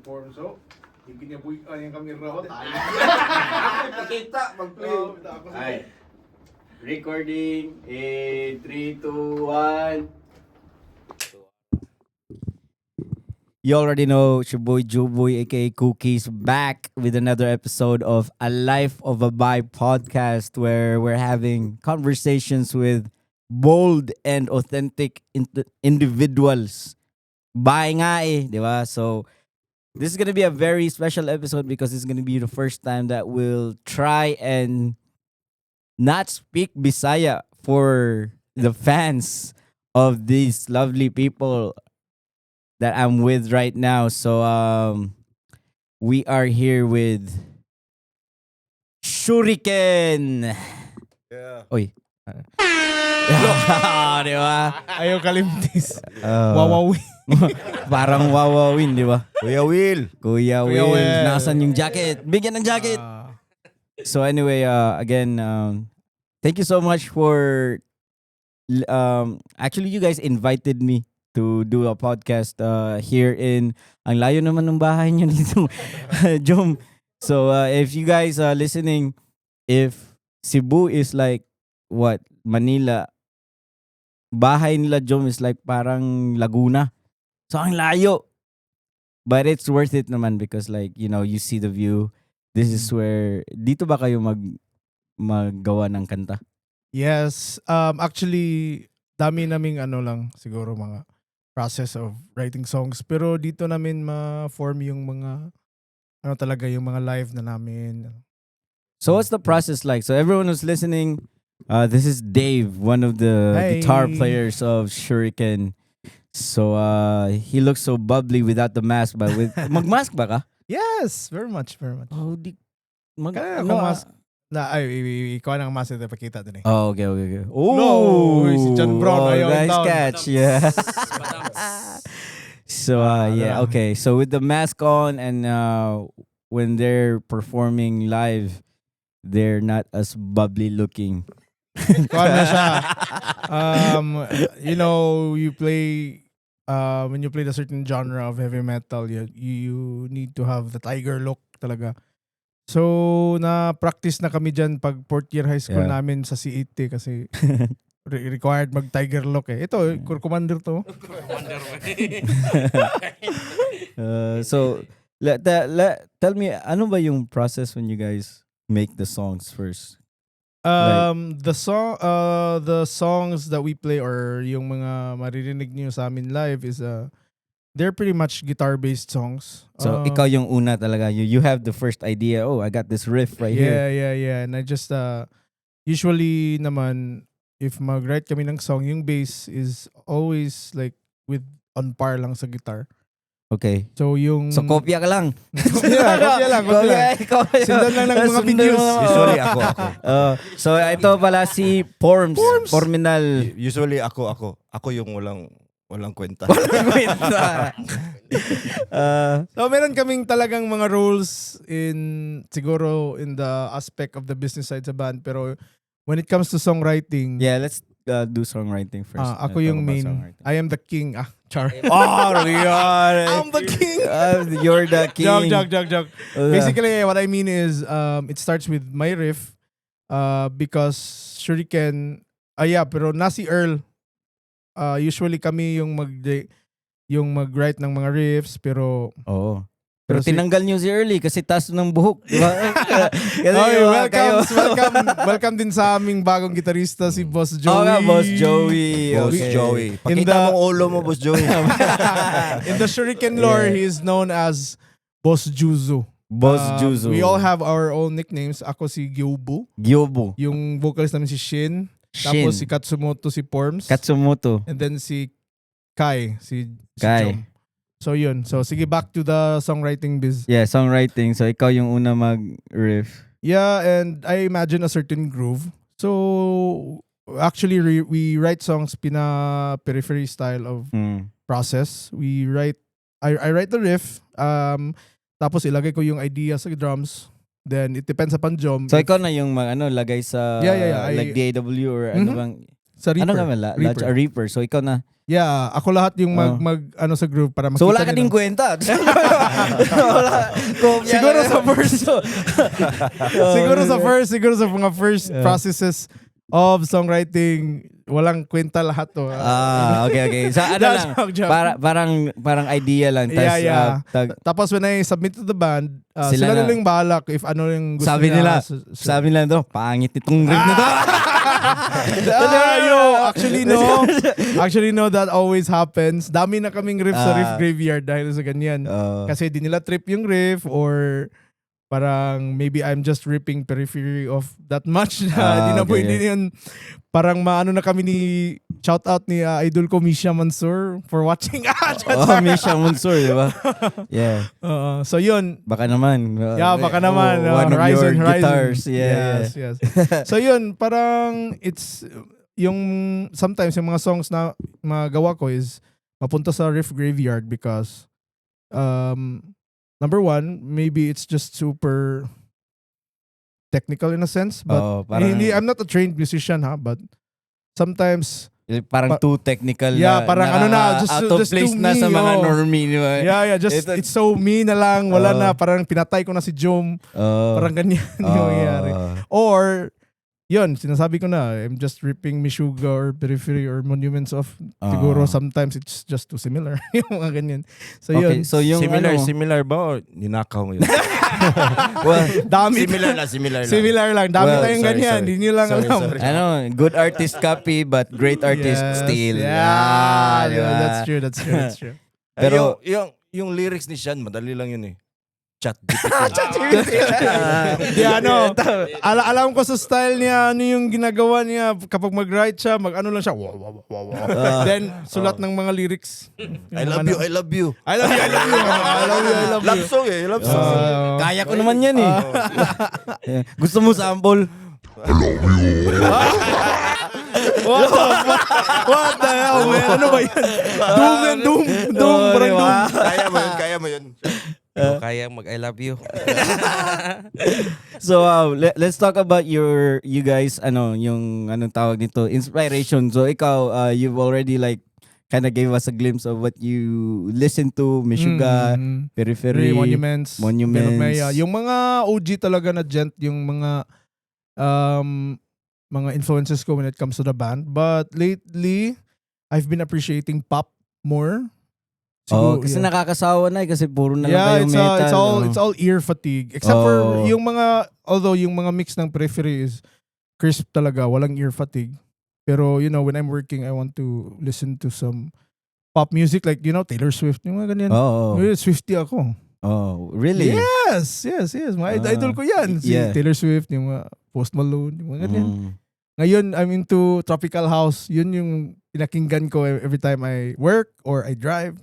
form. So, ikinabuhian yung kami raw. Pakita, mag-play. Ay. Recording in 3, 2, 1. You already know, it's your boy Joeboy, aka Cookies, back with another episode of A Life of a Bi podcast, where we're having conversations with bold and authentic individuals. Bi nga eh, di ba? So, this is gonna be a very special episode because it's gonna be the first time that we'll try and not speak Bisaya for the fans of these lovely people that I'm with right now. So we are here with Shvriken. Yeah. Oy. Di ba? Ayaw kalimtis. Wawawin. Parang wawawin, di ba? Kuya Will. Kuya Kuya Will, Will. nasan yung jacket? Bigyan ng jacket. So anyway, again, thank you so much for actually you guys invited me to do a podcast here in ang layo naman ng bahay niyo dito. Jom. So if you guys are listening, if Cebu is like what? Manila. Bahay nila Jom is like parang Laguna. So ang layo. But it's worth it naman because like, you know, you see the view. This is where dito ba kayo maggawa ng kanta? Yes. Actually, dami naming siguro mga process of writing songs. Pero dito namin ma-form yung mga, talaga yung mga live na namin. So what's the process like? So everyone who's listening, this is Dave, one of the guitar players of Shvriken. So he looks so bubbly without the mask, but with magmask ba ka? Yes, very much, very much. Oh, di Kaya ako mask. Ikaw ang mask na pakita din eh. Oh, okay. Oh, no, si John Brown ayaw nice down. catch. Yeah. So yeah, okay. So with the mask on and when they're performing live, they're not as bubbly looking. Kuha na siya. You play when you play the certain genre of heavy metal, you need to have the tiger look talaga. So, na-practice na kami dyan pag fourth year high school namin sa C8 kasi required mag-tiger look eh. Ito, commander to. So, tell me, ano ba yung process when you guys make the songs first? The songs that we play or yung mga maririnig niyo sa amin live is they're pretty much guitar-based songs. So, ikaw yung una talaga. You have the first idea. Oh, I got this riff right here. Yeah. And I just, usually naman, if mag-write kami ng song, yung bass is always like with on par lang sa guitar. Okay. So, So, kopya ka lang. kopya lang. Sundan lang ng mga videos. Usually ako. So, ito pala si Porms. Porminal. Usually ako yung walang kwenta. So meron kaming talagang mga roles siguro in the aspect of the business side sa band, pero when it comes to songwriting, let's do songwriting first. ako yung main. I am the king. Char. Oh, yeah. I'm the king. You're the king. Joke. Basically, what I mean is it starts with my riff because Shvriken, pero si Earl. Usually kami yung mag-write ng mga riffs pero Pero tinanggal niyo si Early kasi taas ng buhok, di ba? welcome din sa aming bagong gitarista si Boss Joey. Boss Joey. Boss Okay. Joey. Pakita mong ulo mo, Boss Joey. In the Shvriken lore, he is known as Boss Juzo. Boss Juzo. We all have our own nicknames. Ako si Gyobu. Yung vocalist namin si Shin. Tapos si Katsumoto, si Porms. Katsumoto. And then si Kai, si Kai. Jom. So yun. So sige, back to the songwriting biz. Yeah, songwriting. So ikaw yung una mag-riff. Yeah, and I imagine a certain groove. So actually we write songs periphery style of process. I write the riff. Tapos ilagay ko yung idea sa drums. Then it depends upon Jom. So ikaw na yung lagay sa Yeah. like DAW or ano bang Sa Reaper. ano ka Reaper. So ikaw na Yeah, ako lahat yung ano sa group para makita So wala ka nila. ding kwenta. Wala. Kopya Siguro lang. sa first siguro sa mga first processes of songwriting, walang kwenta lahat to. Okay. So ano No, lang, joke. parang idea lang. Tas, Yeah. tag- Tapos when I submit to the band, Sila sila na- na yung bahala if ano yung gusto sabi nila, nila. sabi nila to, pangit itong riff na to. Actually no, that always happens. Dami na kaming riff sa riff graveyard dahil sa ganyan. Kasi di nila trip yung riff or parang maybe I'm just ripping periphery of that much na di na okay. pwede yun. Parang maano na kami ni shout out ni idol ko Misha Mansur for watching. Misha Mansur, di ba? Yeah. So yun. Baka naman. Baka naman. One of your Rising. guitars. Yeah. Yes. So yun, parang it's yung sometimes yung mga songs na magawa ko is mapunta sa riff graveyard because number one, maybe it's just super technical in a sense, but parang, I'm not a trained musician but sometimes parang too technical parang just out of just place too na sa me, mga normie, di ba? just it's so me na lang, wala na, parang pinatay ko na si Jom, parang ganyan yung nangyayari. Or yun, sinasabi ko na, I'm just ripping Meshuggah or Periphery or Monuments of, siguro sometimes it's just too similar. Yung mga ganyan. So yun. So yung Similar ba o ninakaw mo yun? well, dami. Similar lang. Similar lang. Dami Well, tayong ganyan. Hindi nyo lang alam. good artist copy but great artist steal. Yeah, di ba? that's true. Pero yung lyrics ni Sean, madali lang yun eh. Chat Di alam ko sa style niya, ano yung ginagawa niya kapag mag-write siya, mag-ano lang siya. Then, sulat ng mga lyrics. I love you. I love you. Love song eh. Love song. kaya ko naman yan eh. Yeah. Gusto mo sample? What the hell, man? Ano ba yan? Doom. Parang doom. Kaya mo yun. Kaya mag I love you. So let's talk about you guys yung anong tawag nito, inspiration. So ikaw you've already like kind of gave us a glimpse of what you listen to, Meshuggah, Periphery, Monuments. Yung mga OG talaga na gent, yung mga influences ko when it comes to the band. But lately, I've been appreciating pop more. Kasi nakakasawa na kasi puro na lang kayo metal. It's all ear fatigue. Except for yung mga, although yung mga mix ng Periphery is crisp talaga, walang ear fatigue. Pero when I'm working, I want to listen to some pop music like, Taylor Swift, yung mga ganyan. Swiftie ako. Oh, really? Yes. Mga idol ko yan. Si Taylor Swift, yung mga Post Malone, yung mga ganyan. Ngayon, I'm into tropical house. Yun yung pinakinggan ko every time I work or I drive,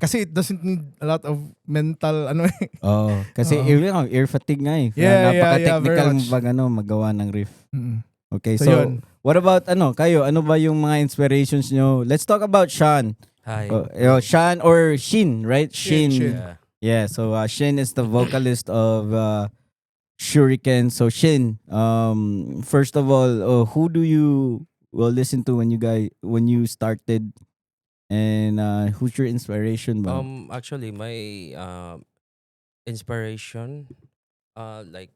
Kasi it doesn't need a lot of mental, kasi ear fatigue nga eh. Napaka-technical pag magawa ng riff. Okay, so what about kayo? Ano ba yung mga inspirations nyo? Let's talk about Sean. Hi. Sean or Shin, right? Shin. Yeah. So Shin is the vocalist of Shvriken. So Shin, first of all, who do you listen to when you started, and who's your inspiration ba? Actually my inspiration like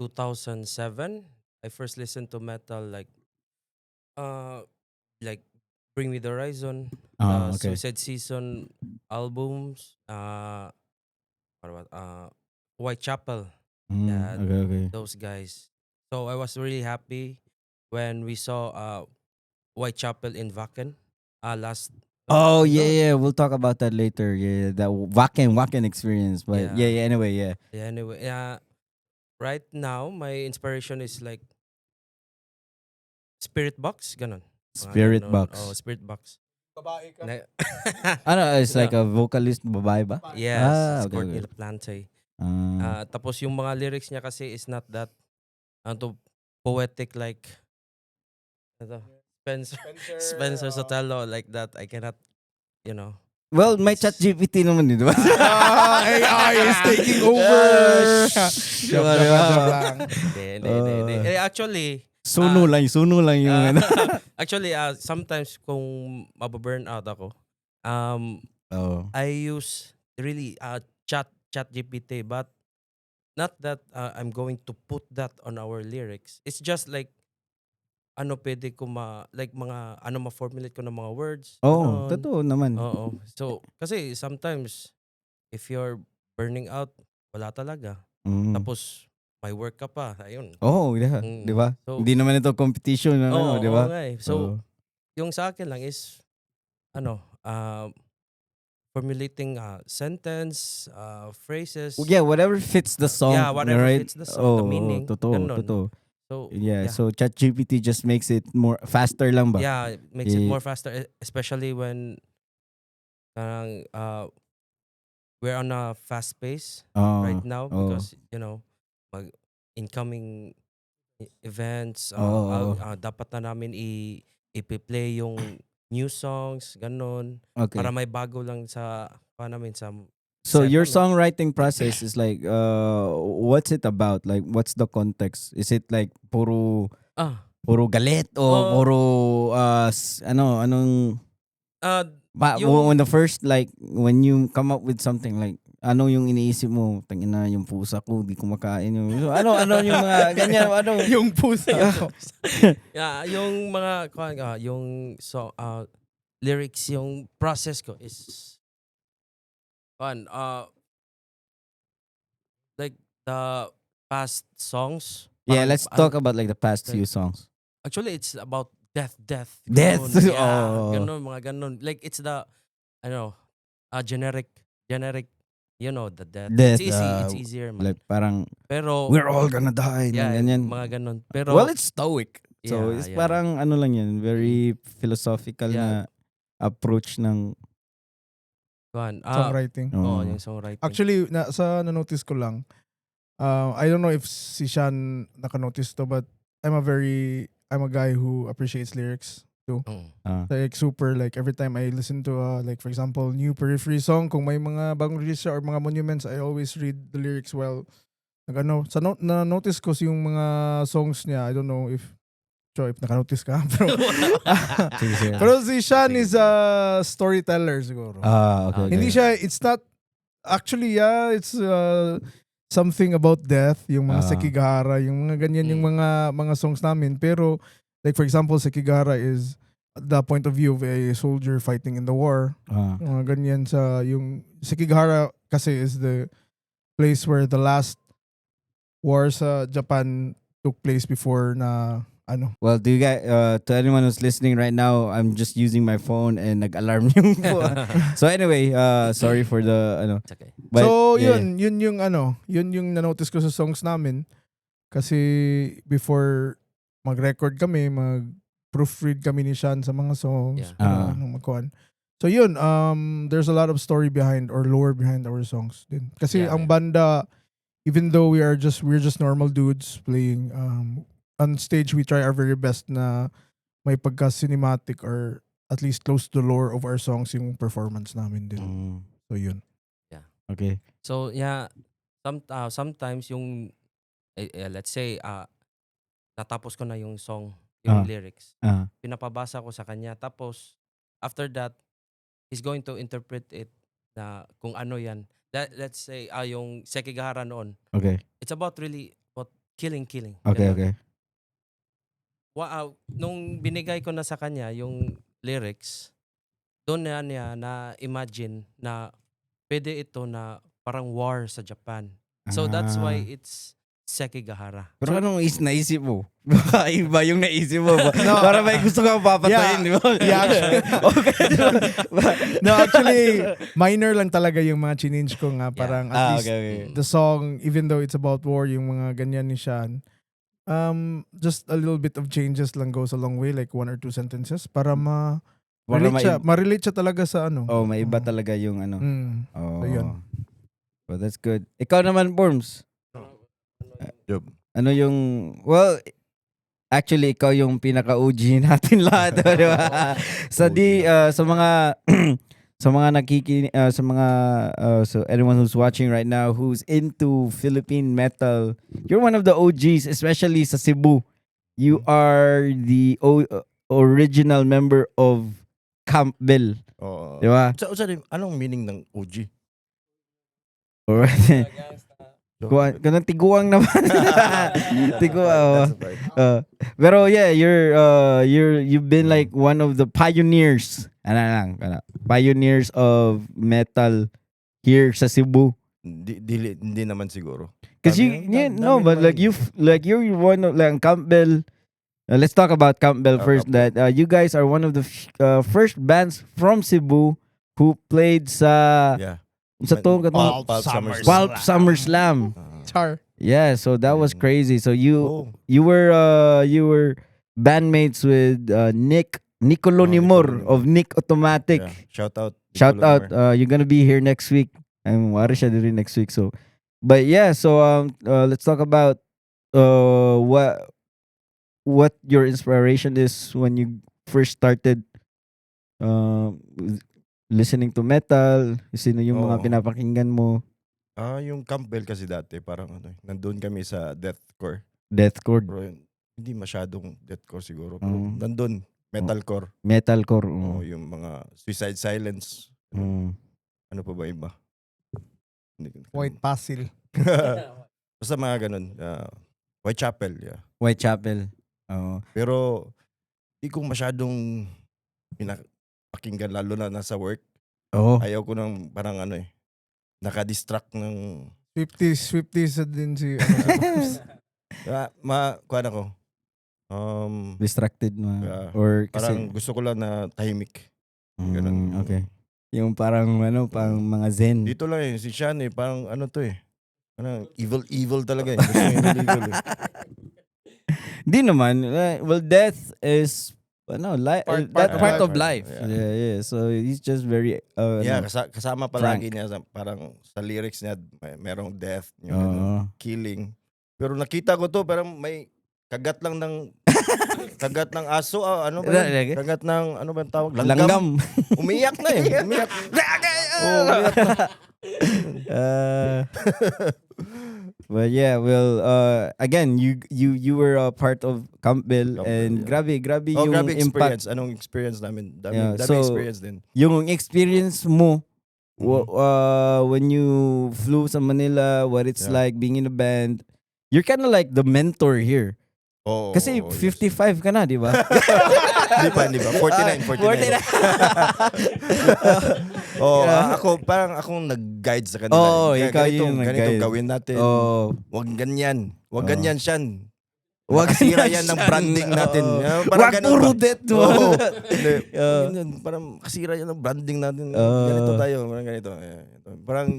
2007 I first listened to metal like Bring Me the Horizon, okay. Suicide Season albums, what about Whitechapel. Okay. Those guys. So I was really happy when we saw Whitechapel in Wacken last. Oh yeah, we'll talk about that later. Yeah, that Wacken experience. But anyway. Right now my inspiration is like Spirit Box, ganon. Spirit Box. Oh, Spirit Box. Babae ka. It's like a vocalist babae ba? Yes, it's okay. Courtney Plante. Tapos yung mga lyrics niya kasi is not that poetic like Spencer Sotelo like that. I cannot, Well, may ChatGPT naman di ba? AI is taking over. Hindi. Actually, Suno lang yung ano. Actually, sometimes kung mababurn out ako, Oh. I use really chat GPT, but not that I'm going to put that on our lyrics. It's just like ano pwede ko like mga ano ma-formulate ko ng mga words. Oh, ganon. totoo naman. Oo. So, kasi sometimes if you're burning out, wala talaga. Mm. Tapos may work ka pa, ayun. Oh, yeah, Mm. 'di ba? So, Hindi naman ito competition na ano, oo, 'di ba? oo nga eh. So, yung sa akin lang is ano, formulating sentence, phrases. Yeah, whatever fits the song, Yeah, whatever right? fits the song, the meaning. Totoo, Ganon. totoo. So, Yeah, so ChatGPT just makes it more faster lang ba? yeah, it makes it Eh, more faster, especially when we're on a fast pace right now because mag incoming events, dapat na namin i-play yung new songs, ganon, Okay. para may bago lang sa namin sa So set your namin. songwriting process is like what's it about? Like what's the context? Is it like puro galit o Oh. puro anong when the first like when you come up with something like ano yung iniisip mo? Tangina yung pusa ko, di kumakain yung so, ano yung mga ganyan ano Yung pusa ko. Yeah, yung mga yung lyrics, yung process ko is like the past songs. Yeah, parang, let's talk about like the past few like- songs. Actually, it's about death. Death? Ganun. Yeah, Oh. ganun, mga ganun. Like it's the generic, the death. Death, It's easy, it's easier, man. Like parang Pero we're all gonna die, yeah, ganyan. mga ganun. Pero Well, it's stoic. So Yeah, it's yeah. parang ano lang yan, very philosophical Yeah. na approach ng Songwriting. yung songwriting. Actually, na-notice ko lang, I don't know if si Sean naka-notice to, but I'm a guy who appreciates lyrics too. Like super, like every time I listen to like for example, new Periphery song, kung may mga bagong release siya or mga monuments, I always read the lyrics well. Na-notice ko yung mga songs niya, I don't know if naka-notice ka. Pero si Sean is a storyteller siguro. okay. Hindi siya, it's not, actually, yeah, it's something about death, yung mga Sekigahara, yung mga ganyan, yung mga songs namin. Pero, like for example, Sekigahara is the point of view of a soldier fighting in the war. Mga ganyan yung Sekigahara kasi is the place where the last war sa Japan took place before na Well, do you guys, to anyone who's listening right now, I'm just using my phone and nag-alarm yung phone. So anyway, sorry for the It's okay. But, so yeah. yun yung na-notice ko sa songs namin kasi before mag-record kami, mag-proofread kami ni Sean sa mga songs, Yeah. nung magkuhan. So yun, there's a lot of story behind or lore behind our songs din. Kasi Yeah, ang yeah. banda, even though we're just normal dudes playing on stage, we try our very best na may pagka-cinematic or at least close to the lore of our songs yung performance namin din. So yun. Okay. So yeah, sometimes yung let's say natapos ko na yung song, yung lyrics. Pinapabasa ko sa kanya, tapos after that he's going to interpret it na kung ano yan. Let's say yung Sekigahara noon. Okay. It's about killing. Okay, Ganun. okay. Nung binigay ko na sa kanya yung lyrics, doon na niya na imagine na pwede ito na parang war sa Japan. So that's why it's Sekigahara. Pero anong naisip mo? Baka iba yung naisip mo. Para may gusto kang papatayin, di ba? Yeah, Okay. no, actually, minor lang talaga yung mga change ko nga. Parang at least okay. the song, even though it's about war, yung mga ganyan ni Sean, just a little bit of changes lang goes a long way, like 1 or 2 sentences para ma-relate siya talaga sa ano. Oh, may iba talaga yung ano. So yun. Well, that's good. Ikaw naman, Borms. Job. Ano yung, well, actually, ikaw yung pinaka-OG natin lahat. Di ba? Sa mga so anyone who's watching right now who's into Philippine metal, you're one of the OGs, especially sa Cebu. you are the original member of Campbell. Oo. Di ba? Anong meaning ng OG? Alright. Ganun tiguang naman. Tiguang. That's the part. Pero yeah, you've been like one of the pioneers. Pioneers of metal here sa Cebu. Hindi naman siguro. Cause Dami but naman. you're one of like Campbell. Let's talk about Campbell first. Campbell. That you guys are one of the first bands from Cebu who played sa Yeah. sa to Pulp Pulp SummerSlam. Char. Yeah, so that was crazy. So Oh. you were bandmates with Nicolo Nimor Nicolo of Nick Automatic. Yeah. Shout out. Shout Nicola out. Nimor. You're gonna be here next week. I'm wari siya diri next week. So, but yeah. So let's talk about what your inspiration is when you first started listening to metal. Sino yung mga Oo. pinapakinggan mo? Yung Campbell kasi dati, parang nandun kami sa deathcore. Deathcore, Pero hindi masyadong deathcore siguro. Pero Mm. nandun, metalcore. metalcore. Oo, yung mga Suicide Silence. Ano pa ba iba? Hindi ko- White Pasil. Basta mga ganun. Whitechapel, yeah. Whitechapel. Oo. Pero hindi ko masyadong pakinggan lalo na nasa work. Oo. Ayaw ko ng parang nakadistract ng 50s din si kuwan ako. Distracted mo. Yeah. Or Parang kasi gusto ko lang na tahimik. ganun. okay. Yung parang pang mga zen. Dito lang si Sean parang parang evil talaga Gusto niya illegal Di naman. Well, death is Part of life. Yeah. So he's just very Yeah, kasama palagi frank. niya parang sa lyrics niya merong death, yung Oo. killing. Pero nakita ko to parang may kagat lang ng kagat ng aso, ano ba yun? Kagat ng ano ba yung tawag? Langgam. Umiyak na umiyak. Umiyak na. But yeah, well, again, you were a part of Campbell, Campbell, and yeah. grabe Oh, yung grabe impact. experience. Anong experience namin? Yeah, Dami so, experience din. Yung experience mo Mhm. when you flew sa Manila, what it's Yeah. like being in a band. You're kind of like the mentor here. Oh, Kasi 55 ka na, di ba? Hindi pa. 49. Ako, parang akong nag-guide sa kanila. Oo, ikaw yung ganito nag-guide. gawin natin. Oh, Wag ganyan. Wag Oo. ganyan, Sean. Wag Makasira ganyan, yan ng Sean. branding natin. Oo. Parang Wag ganun puro ba? death, no? Oo. Hindi. Oo. Ganyan, parang makasira yan ng branding natin. Oo. Ganito tayo. Parang ganito. Parang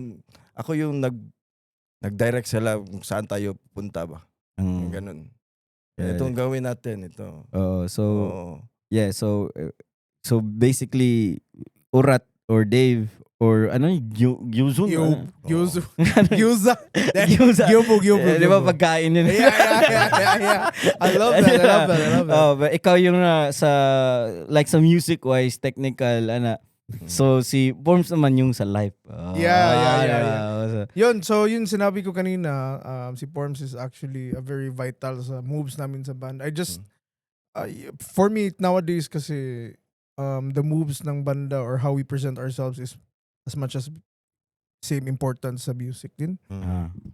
ako yung nag-direct sila kung saan tayo punta ba. Ganun. Itong gawin natin. Ito. So Oo. yeah, so basically Urat or Dave or Yuzun. Yuzu. Yuza. Yuza. Yuza. Gyubog. Di ba pagkain yun? Yeah. I love that. But ikaw yung sa like sa music wise, technical, So si Forms naman yung sa live. Yeah. Yun, so yun sinabi ko kanina, si Forms is actually a very vital sa moves namin sa band. I just, for me nowadays kasi, the moves ng banda or how we present ourselves is as much as same importance sa music din.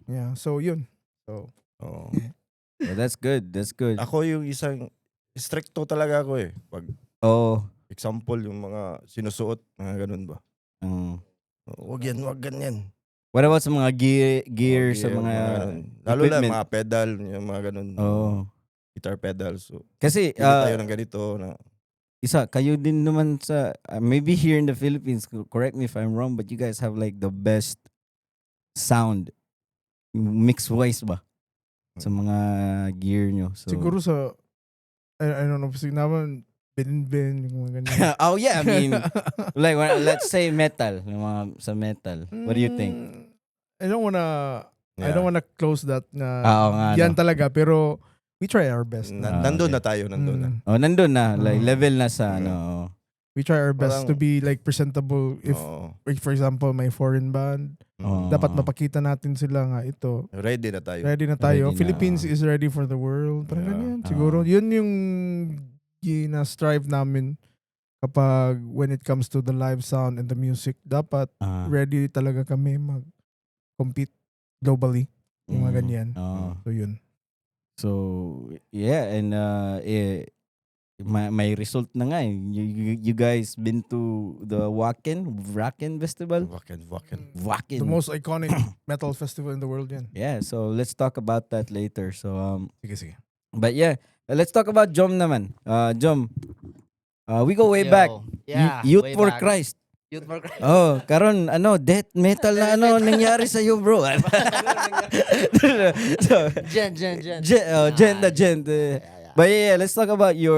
Yeah, so yun. So, Oo. Well, that's good. Ako yung isang stricto talaga ako Pag example, yung mga sinusuot, mga ganun ba? Wag ganyan. What about sa mga gear sa mga ganun. Lalo na equipment? mga pedal, yung mga ganun. Guitar pedals. So, Kasi pili tayo ng ganito na kayo din naman sa maybe here in the Philippines, correct me if I'm wrong, but you guys have like the best sound mix wise ba sa mga gear nyo. So siguro sa, I don't know, kasi naman, Ben, yung mga ganyan. oh yeah, I mean like let's say metal, yung mga sa metal. What do you think? I don't wanna close that na Oo nga, yan no. talaga, pero we try our best. nandun na tayo, nandun na. Nandun na, like level na sa We try our best Parang- to be like presentable if Oo. like, for example, may foreign band, Dapat mapakita natin sila nga ito. Ready na tayo. Ready na tayo. Ready na, Philippines is ready for the world. Parang Yeah. ganyan. Siguro, yun yung strive namin kapag when it comes to the live sound and the music. Dapat ready talaga kami mag-compete globally. Yung mga ganyan. So, yun. So, yeah, and may result na nga eh. You guys been to the Wacken Festival? Wacken. The most iconic metal festival in the world yan. Yeah, so let's talk about that later. So, Sige. but yeah, let's talk about Jom naman. Jom, we go way back. Yeah, Youth way for back. Christ. Youth for Christ. Oh, karon death metal na nangyari sa iyo, bro. So, Gen. Gen. But yeah, let's talk about your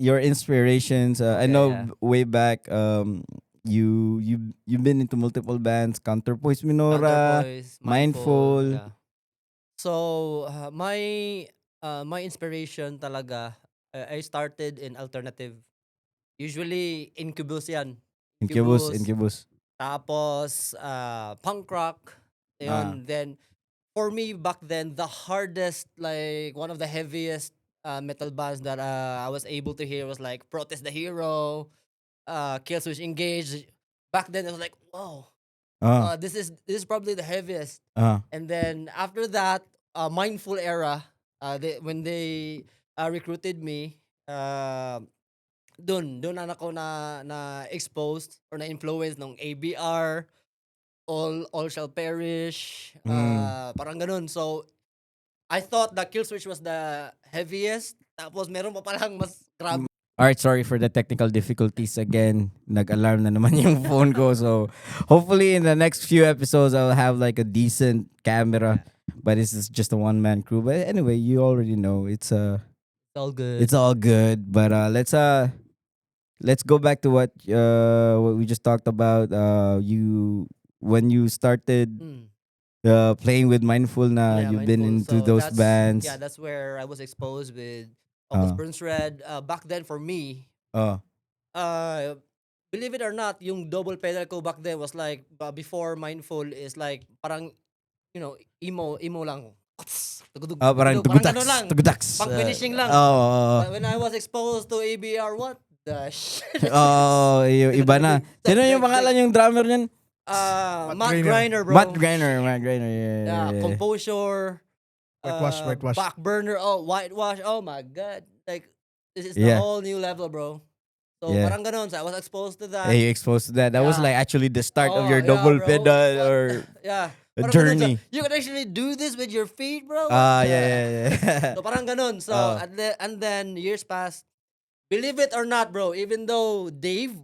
inspirations. I know way back you've been into multiple bands, Counterpoise Minora, Counterpoise, Mindful. yeah. So my inspiration talaga, I started in alternative. Usually Incubus yan. Incubus. Tapos punk rock. Yun. Then for me back then, the hardest, like one of the heaviest metal bands that I was able to hear was like Protest the Hero, Killswitch Engage. Back then it was like, wow, this is probably the heaviest. And then after that, Mindful era, when they recruited me, doon na ako na exposed or na influence ng ABR, all shall perish, parang ganun. So I thought that Killswitch was the heaviest, tapos meron pa palang mas grabe. Alright, sorry for the technical difficulties again. Nag-alarm na naman yung phone ko. So hopefully in the next few episodes I'll have like a decent camera. But this is just a one-man crew. But anyway, you already know it's all good. It's all good. But let's go back to what we just talked about. When you started playing with Mindful na, Yeah, you've been into Mindful. So those that's- bands. Yeah, that's where I was exposed with August Burns Red. Back then for me, believe it or not, yung double pedal ko back then was like, before Mindful is like, parang, emo lang. Parang ganun lang. tugudaks. Pang finishing lang. Oh. But when I was exposed to ABR, what the shit? Iba na. Sino yung pangalan yung drummer niyan? Matt Griner, bro. Matt Griner, yeah. Composure. Whitewash. Back burner. Oh, whitewash. Oh my god. Like, this is the Yeah. whole new level, bro. So, Yeah. parang ganun. So, I was exposed to that. Hey, you exposed to that. That was Yeah. like actually the start of your Yeah, double bro. pedal What or yeah. a Parang ganun. journey. So, you can actually do this with your feet, bro. Yeah. So, parang ganun. So, and then years passed. Believe it or not, bro, even though Dave,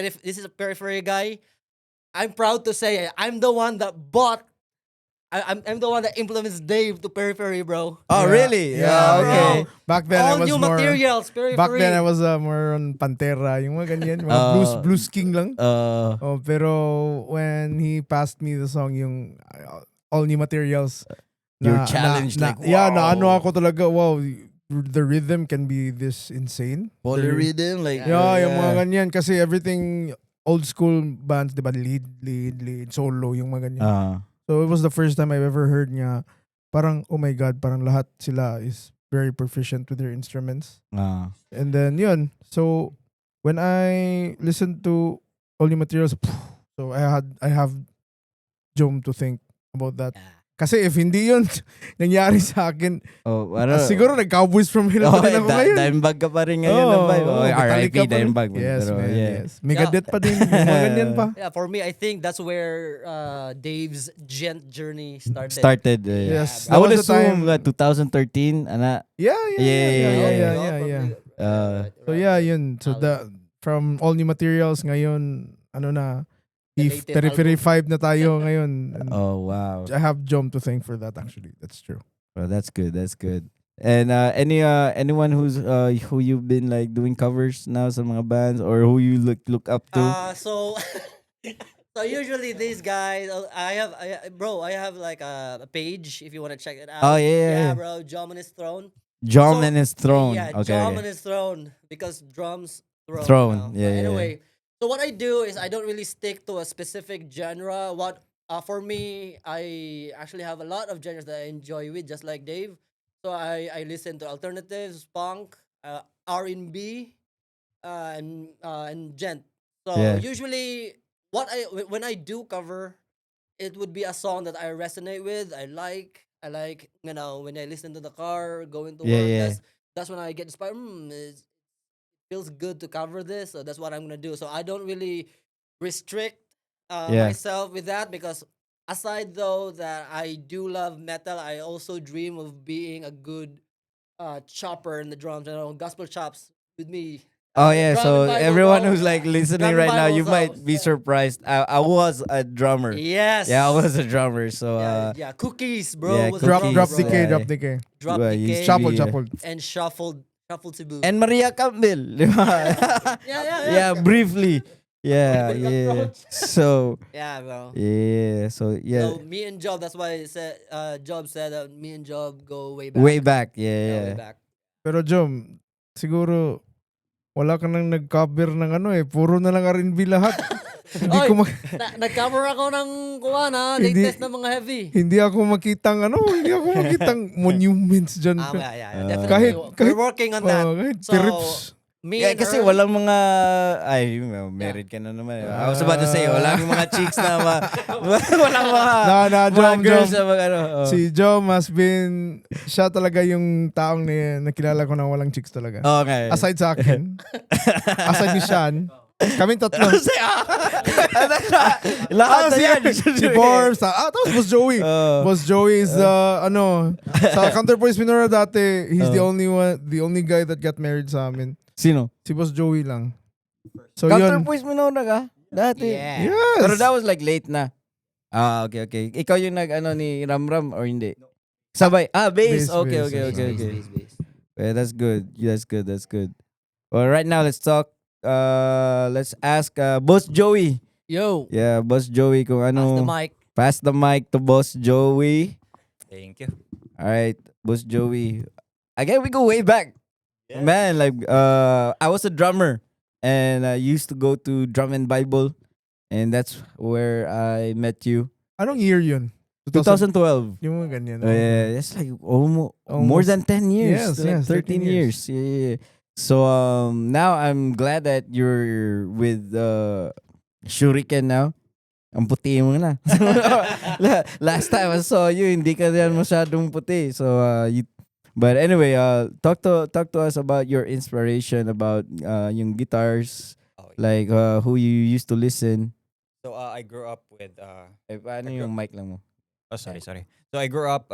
this is a periphery guy, I'm proud to say I'm the one that bought, I'm the one that influenced Dave to periphery, bro. Oh, really? Yeah, okay. bro. Back then All I was new more... materials, periphery. Back then I was more on Pantera, yung mga ganyan, mga blues king lang. Pero when he passed me the song, yung all new materials, You're challenged, like, yeah, wow. ano ako talaga, wow, the rhythm can be this insane. Polyrhythm, like Yeah, yung mga ganyan, kasi everything old school bands, di ba, lead, solo, yung mga ganyan. So it was the first time I've ever heard nga, parang, oh my God, parang lahat sila is very proficient with their instruments. And then, yun. So, when I listened to all new materials, so I have Jom to thank about that. Kasi if hindi yun nangyari sa akin, siguro nag-Cowboys from Hell pa rin ako ngayon. Dimebag ka pa rin ngayon. RIP Metallica pa rin. Dimebag. Yes, Pero, man, yeah. yes. Megadeth pa din. Mga ganyan pa. Yeah, for me, I think that's where Dave's gent journey started. Yes. I would That was the assume time- 2013, ana. Yeah. So yeah, Right. yun. So from all new materials ngayon, ano na, The if latest Periphery album. 5 na tayo ngayon. And Oh, wow. I have Jom to thank for that actually. That's true. Well, that's good. And anyone who you've been like doing covers now sa mga bands or who you look up to? So usually these guys, I have like a page if you want to check it out. Oh, yeah. bro, Drum on His Throne. Drum So, and his throne. Yeah, Okay. Drum on His Throne because drums Throne, now. yeah, But yeah, anyway, So what I do is I don't really stick to a specific genre. What for me, I actually have a lot of genres that I enjoy with, just like Dave. So I listen to alternatives, punk, R&B, and gent. So Yeah. usually, when I do cover, it would be a song that I resonate with. I like, when I listen to the car going to Yeah, work. yeah. That's when I get inspired. It feels good to cover this, so that's what I'm gonna do. So I don't really restrict Yeah. myself with that, because aside though that I do love metal, I also dream of being a good chopper in the drums. Gospel chops with me. Oh yeah, Drum and so Bible, everyone bro. who's like listening Drum and right now, Bible, you so might be surprised. I was a drummer. yes. Yeah, I was a drummer. So Yeah. Cookies, bro. yeah, Was a Drop, drummer, drop cookies, bro. decay, drop yeah. decay. Drop Well, used to decay Shuffle, be, shuffle. and shuffle to boot. and Maria Campbell. di ba? Yeah. Yeah, briefly. Yeah, yeah. So Yeah, bro. yeah, so yeah, So me and Job, that's why Job said that me and Job go way back. way back. Yeah, Yeah, way yeah. back. Pero Jom, siguro wala ka nang nag-cover ng ano eh. Puro na lang R&B lahat. Hindi Oy, ko nag-cover ako ng Hindi- latest na mga heavy. hindi ako makitang hindi ako makitang monuments dyan. Yeah. Definitely. Kahit- We're working on that. kahit So, trips. me Yeah, and kasi her, walang mga ay married ka na naman. I was about to say walang mga chicks na walang mga Na, mga Jom, girls Jom. na mga ano. Oh. Si Jom has been, siya talaga yung taong nakilala ko na walang chicks talaga. Okay. Aside sa akin. Aside ni Sean. Kaming tatlo. Kasi lahat na yan. Si Borbs. Tapos Boss Joey. Boss Joey is sa Counterpoise Minora dati, he's the only guy that got married sa amin. Sino? Si Boss Joey lang. So yun. Counterpoise mo na ka? Dati. Yeah. Yes. Pero that was like late na. Okay. Ikaw yung ni Ramram or hindi? Sabay. Bass. Bass, Okay. bass. Bass. Yeah, that's good. Well, right now let's talk. Let's ask Boss Joey. Yo, Yeah, Boss Joey kung pass the ano. mic. Pass the mic to Boss Joey. Thank you. All right, Boss Joey. Again, we go way back. Man, like I was a drummer and I used to go to Drum and Bible, and that's where I met you. Anong year yun? 2012. Yung mga ganyan. Yeah, it's like almost more Almost. than 10 years. Yes, like yes, 13 13 years. Yeah. So now I'm glad that you're with Shvriken now. Ang puti mo na. Last time I saw you, hindi ka yan masyadong puti. So but anyway, talk to us about your inspiration about yung guitars, Oh, like who you used to listen. So I grew up with Paano yung mic lang mo? oh sorry. So I grew up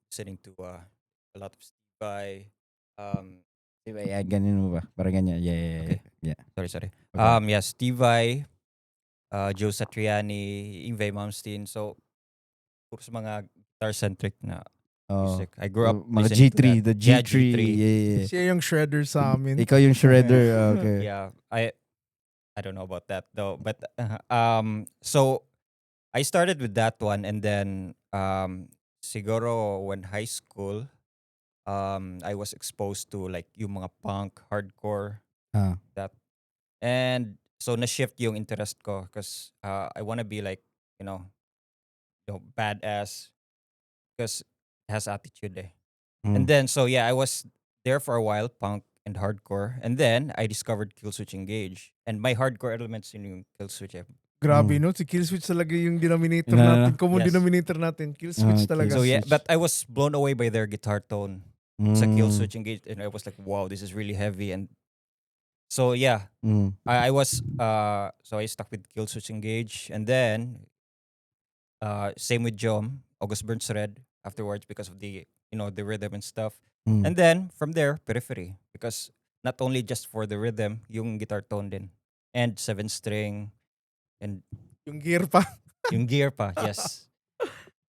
listening to a lot of Steve Vai. Diba, yeah, ganyan mo ba? Parang ganyan. Yeah. Sorry. Okay. Yeah, Steve Vai, Joe Satriani, Yngwie Malmsteen. So puro sa mga guitar-centric na music. I grew up mga listening to G3, that. the G3. Yeah, G3. Yeah. Siya yung shredder sa amin. Ikaw yung shredder. Okay. Yeah, I don't know about that though, but so I started with that one, and then siguro when high school, I was exposed to like yung mga punk, hardcore, that, and so na-shift yung interest ko because I want to be like badass because it has attitude eh. And then so yeah, I was there for a while, punk and hardcore, and then I discovered Killswitch Engage, and my hardcore elements in yung Killswitch eh. Grabe, no? Si Killswitch talaga yung denominator No. natin. Common Yes. denominator natin. Killswitch Okay. talaga. So yeah, Killswitch. but I was blown away by their guitar tone. Sa Killswitch Engage, and I was like, wow, this is really heavy. And so yeah, I was so I stuck with Killswitch Engage, and then same with Jom, August Burns Red afterwards because of the the rhythm and stuff. And then from there, Periphery, because not only just for the rhythm, yung guitar tone din, and 7-string, and Yung gear pa. yung gear pa, yes.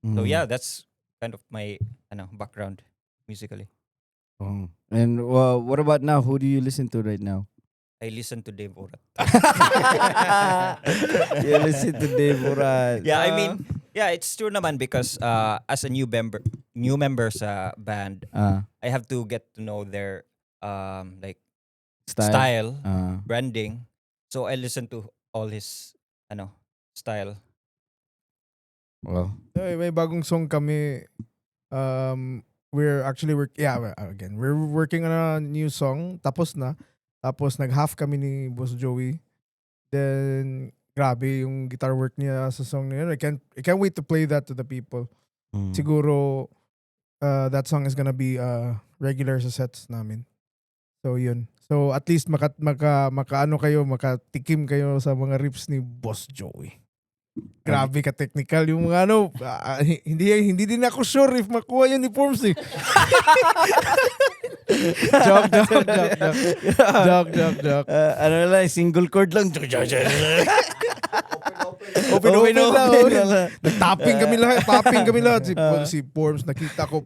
So yeah, that's kind of my background musically. And what about now? Who do you listen to right now? I listen to Dave Orat. You listen to Dave Uran. Yeah, I mean, yeah, it's true naman because as a new member sa band, I have to get to know their like style, branding. So I listen to all his style. Well, May bagong song kami. We're actually we're working on a new song. Tapos na. Tapos nag-half kami ni Boss Joey. Then grabe yung guitar work niya sa song na yun. I can't wait to play that to the people. Siguro that song is gonna be regular sa sets namin. So yun. So at least makaano kayo, makatikim kayo sa mga riffs ni Boss Joey. Grabe ka technical yung mga hindi din ako sure if makuha yun ni Forms eh. joke. ano lang, single chord lang. Open lang. Nag-tapping kami lahat. Si Forms, nakita ko.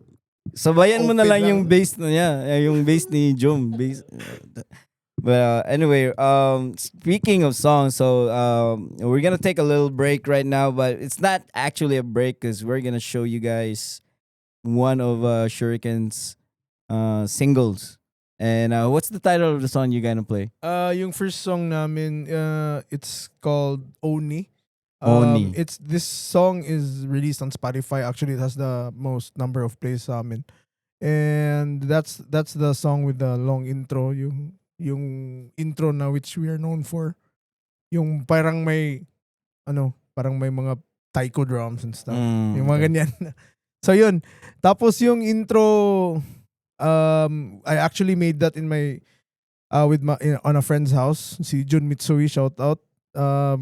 Sabayan mo na Open lang lang. yung bass na niya, yung bass ni Jom. Well, anyway, speaking of songs, so we're gonna take a little break right now, but it's not actually a break because we're gonna show you guys one of Shvriken's singles. And what's the title of the song you're gonna play? Yung first song namin, it's called Oni. Oni. This song is released on Spotify. Actually, it has the most number of plays sa amin. And that's the song with the long intro, yung intro na which we are known for. Yung parang may mga taiko drums and stuff. Yung mga ganyan. So yun. Tapos yung intro, I actually made that in my on a friend's house. Si Jun Mitsui, shout out.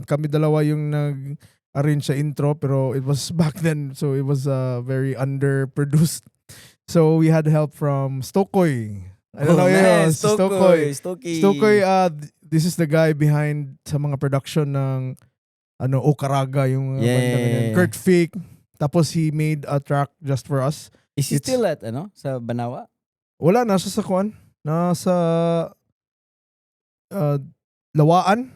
Kami dalawa yung nag-arrange sa intro, pero it was back then, so it was very underproduced. So we had help from Stokoy. I don't know yun. Si Stokoy. Stokoy, this is the guy behind sa mga production ng Okaraga, yung banda ganyan. Kurt Fick. Tapos he made a track just for us. Is he still at sa Banawa? Wala, nasa Sakuan. Nasa Lawaan.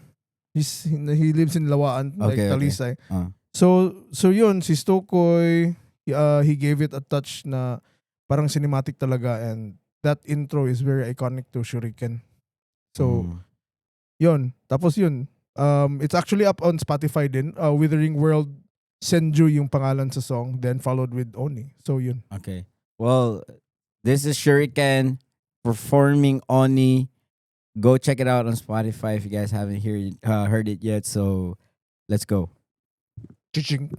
He lives in Lawaan, like Talisay. So yun, si Stokoy, he gave it a touch na parang cinematic talaga, and that intro is very iconic to Shvriken. So yun. Tapos yun. It's actually up on Spotify din. Withering World Senju yung pangalan sa song, then followed with Oni. So yun. Okay. Well, this is Shvriken performing Oni. Go check it out on Spotify if you guys haven't heard it yet. So let's go. Chiching.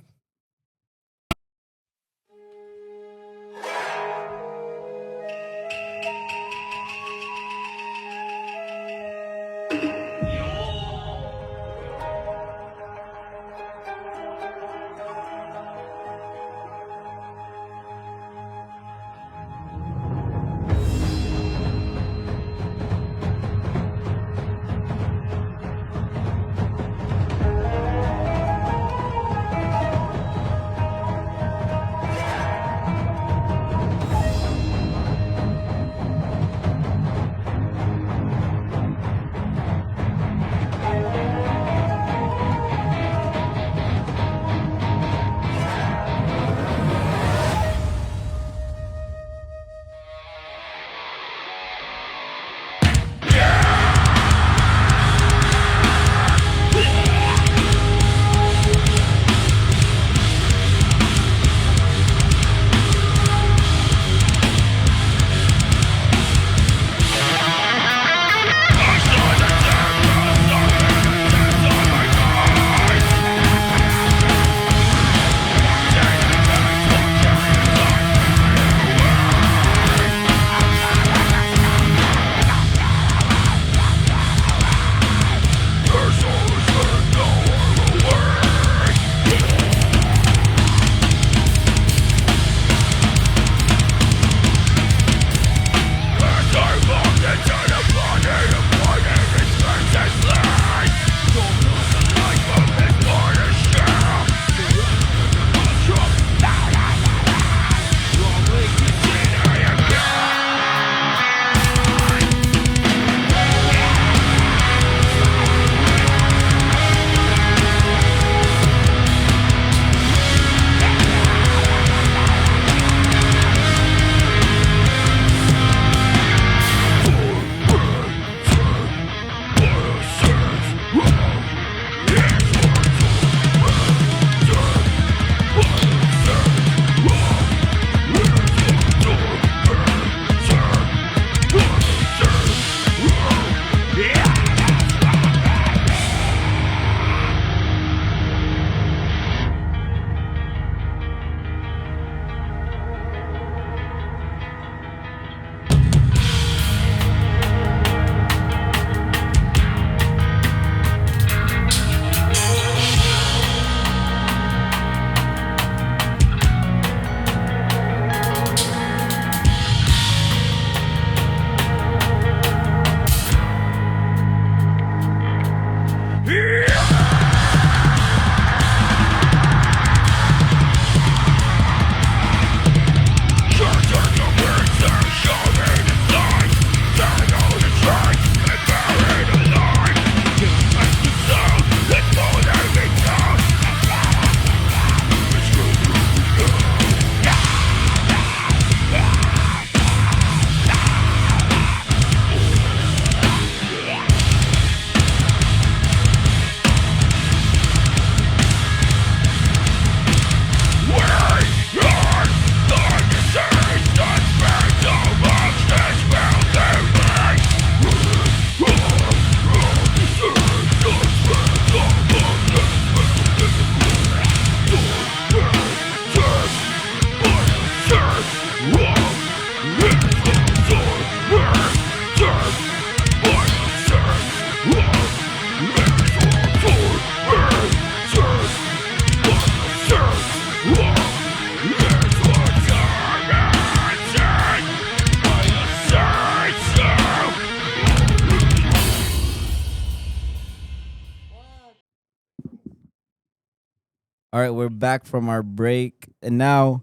All right, we're back from our break, and now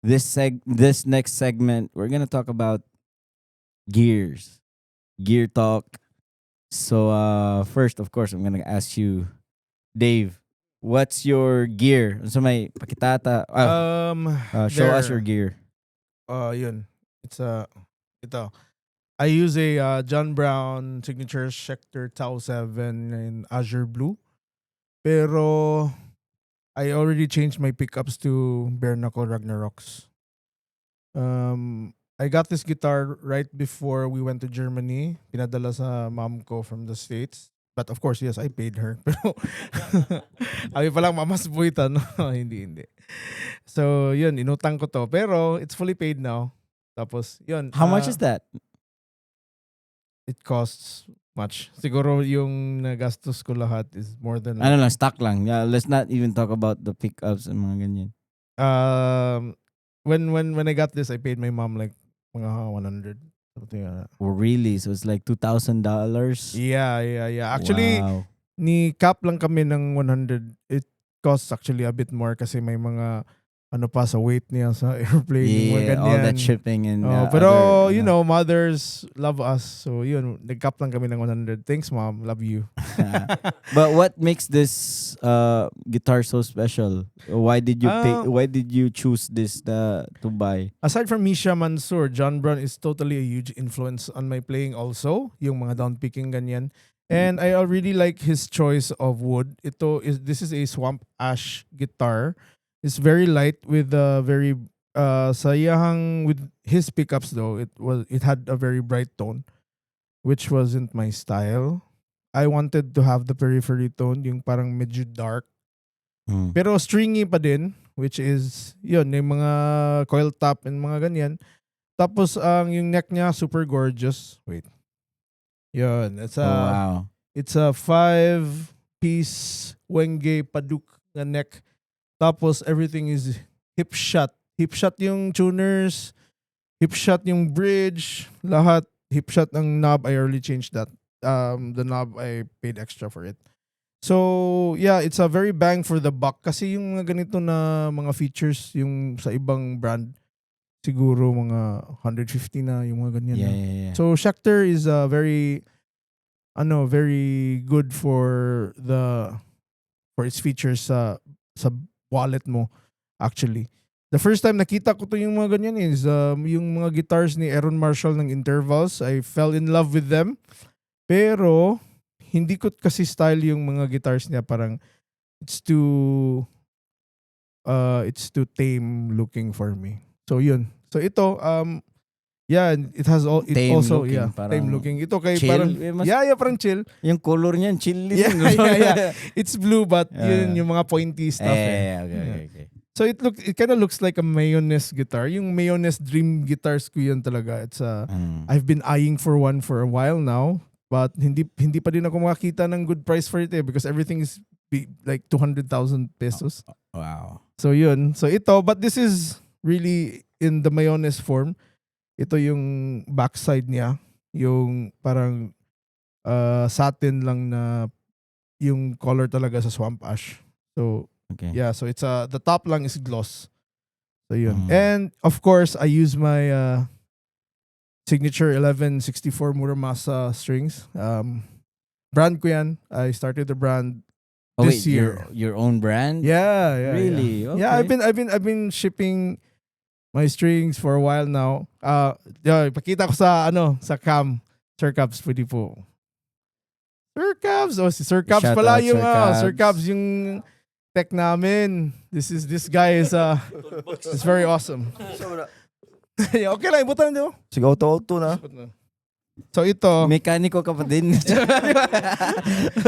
this next segment, we're gonna talk about gear talk. So first, of course, I'm gonna ask you, Dave, what's your gear? So may pakitata. Show us your gear. Yun. It's ito. I use a John Brown signature Schecter Tau 7 in Azure Blue. Pero I already changed my pickups to bare knuckle Ragnaroks. I got this guitar right before we went to Germany. Pinadala sa mom ko from the States. But of course, yes, I paid her. Pero abi pa lang mamasbuitan. No? hindi. So, yun, inutang ko to. Pero it's fully paid now. Tapos, yun. How much is that? It costs much. Siguro yung nagastos ko lahat is more than Ano lang, stock lang. Yeah, let's not even talk about the pickups and mga ganyan. When I got this, I paid my mom like mga 100 something like that. Oh, really? So it's like $2,000? Yeah. Actually, wow. ni cap lang kami ng 100. It costs actually a bit more kasi may mga ano pa sa weight niya sa airplane. Yung mga Yeah, all that ganyan. shipping and Pero, other, you know, mothers love us. So, yun, nag-cap lang kami ng 100. Thanks, mom. Love you. But what makes this guitar so special? Why did you pick? Why did you choose this to buy? Aside from Misha Mansour, John Brown is totally a huge influence on my playing also. Yung mga downpicking ganyan. And I really like his choice of wood. This is a swamp ash guitar. It's very light with a very sayahang with his pickups though. It had a very bright tone, which wasn't my style. I wanted to have the periphery tone, yung parang medyo dark. Pero stringy pa din, which is yun, yung mga coil top and mga ganyan. Tapos yung neck niya super gorgeous. Wait. Yun, it's wow. It's a 5-piece Wenge Paduk na neck. Tapos everything is hip shot. Hip shot yung tuners, hip shot yung bridge, lahat hip shot ng knob. I already changed that. The knob I paid extra for it. So, yeah, it's a very bang for the buck kasi yung mga ganito na mga features yung sa ibang brand siguro mga 150 na yung mga ganyan. Yeah. So, Schecter is very good for its features sa wallet mo actually. The first time nakita ko to yung mga ganyan is yung mga guitars ni Aaron Marshall ng Intervals. I fell in love with them. Pero hindi ko kasi style yung mga guitars niya, parang it's too tame looking for me. So yun. So ito yeah, it has all it Tame also looking, tame looking. Ito kay chill, parang parang chill. Yung color niyan chill din. Yeah. It's blue but yun yung mga pointy stuff. Okay. So it kind of looks like a mayonnaise guitar. Yung mayonnaise dream guitars ko yun talaga. It's I've been eyeing for one for a while now, but hindi pa din ako makakita ng good price for it because everything is like 200,000 pesos. Wow. So yun. So ito, but this is really in the mayonnaise form. Ito yung backside niya, yung parang satin lang na yung color talaga sa swamp ash. So okay. yeah, so it's the top lang is gloss. So yun. And of course, I use my signature 1164 Muramasa strings. Brand ko yan. I started the brand this year. Your own brand? Yeah. Really? Yeah. Okay. Yeah, I've been shipping my strings for a while now. Pakita ko sa cam. Sir Cubs, pwede po. Sir Cubs. Si Sir Cubs Shout pala out, yung Sir Sir Cubs yung tech namin. This guy is is very awesome. Okay lang, ibutan nyo. Sige, auto na. So ito. Mekaniko ka pa din.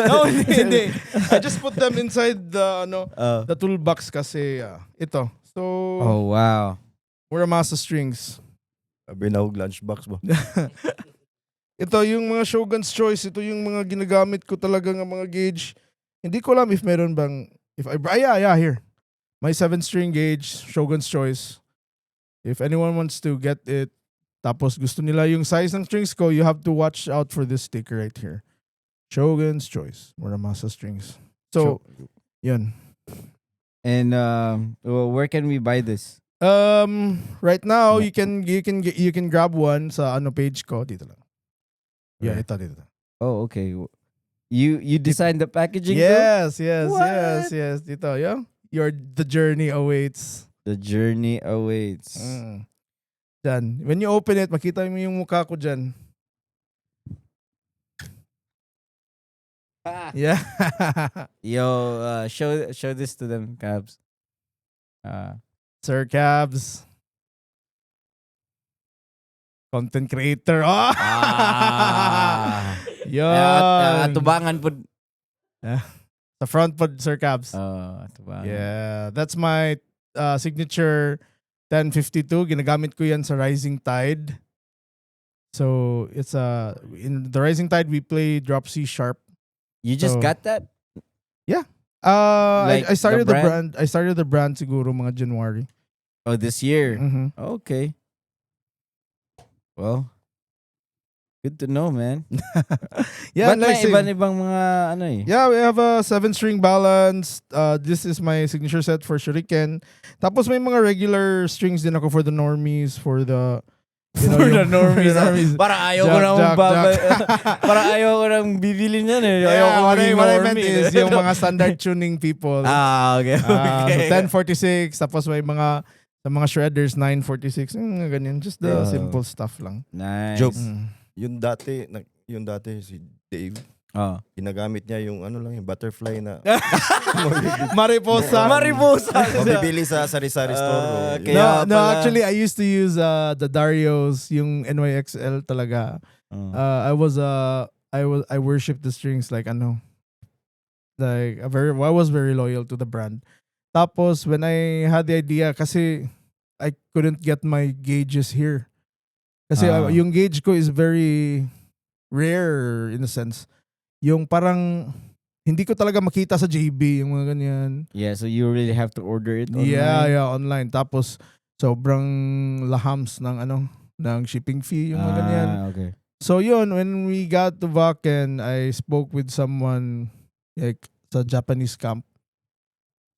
No, hindi. I just put them inside the toolbox kasi ito. So, oh, wow. Muramasa strings. Sabi na lunchbox mo. Ito yung mga Shogun's Choice. Ito yung mga ginagamit ko talaga ng mga gauge. Hindi ko alam if meron bang, here. My 7-string gauge, Shogun's Choice. If anyone wants to get it, tapos gusto nila yung size ng strings ko, you have to watch out for this sticker right here. Shogun's Choice, Muramasa strings. So, yun. And where can we buy this? Right now Yeah. you can grab one sa ano page ko dito lang. Yeah, Where? dito. Oh, okay. You designed the packaging too? Yes. What? Dito, yeah. The journey awaits. The journey awaits. Dyan. When you open it, makita mo yung mukha ko dyan. Yeah. Yo, show this to them, Cabs. Sir Cabs. Content creator. Oh! Ah. Yun. Atubangan po. Sa front po, Sir Cabs. Atubangan. Yeah. That's my signature 1052. Ginagamit ko yan sa Rising Tide. So, it's in the Rising Tide, we play drop C sharp. You just So- got that? Like I started the the brand? brand. I started the brand siguro mga January. Oh, this year. Mhm. Okay. Well, good to know, man. Yeah, Ba't may like iba-ibang mga ano eh? yeah, we have a 7-string balance. This is my signature set for Shvriken. Tapos may mga regular strings din ako for the normies, for the For the normies. Parang ayaw ko nang Parang ayaw ko nang bibili niyan eh. Ayaw ko what maging I meant normie. is yung mga standard tuning people. Okay. So 1046, tapos may mga sa mga shredders 946, ganyan. Just the simple stuff lang. Nice. Joke. Yung dati si Dave, Oh. ginagamit niya yung ano lang yung butterfly na Mariposa. Mariposa. mabibili sa sari-sari store. kaya No, pala. actually I used to use the Darios, yung NYXL talaga. I worship the strings like I was very loyal to the brand. Tapos when I had the idea, kasi I couldn't get my gauges here. Kasi yung gauge ko is very rare in a sense. Yung parang hindi ko talaga makita sa JB yung mga ganyan. Yeah, so you really have to order it online. Yeah, online. Tapos sobrang lahams ng shipping fee yung mga ganyan. Okay. So yun, when we got to Wacken, I spoke with someone like sa Japanese camp.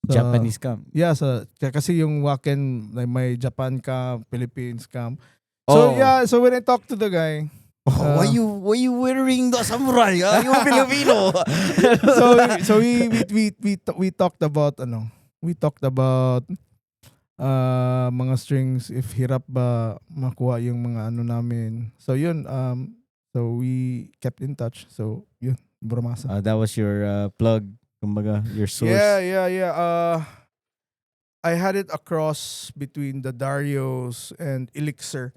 Japanese camp. Yeah, kasi yung Wacken, like, may Japan camp, Philippines camp. So yeah, so when I talked to the guy, why you wearing the samurai? You Filipino. so we talked about mga strings, if hirap ba makuha yung mga namin. So yun, so we kept in touch. So yun, Buramasa. That was your plug, kumbaga, your source. Yeah. I had it across between the Darios and Elixir.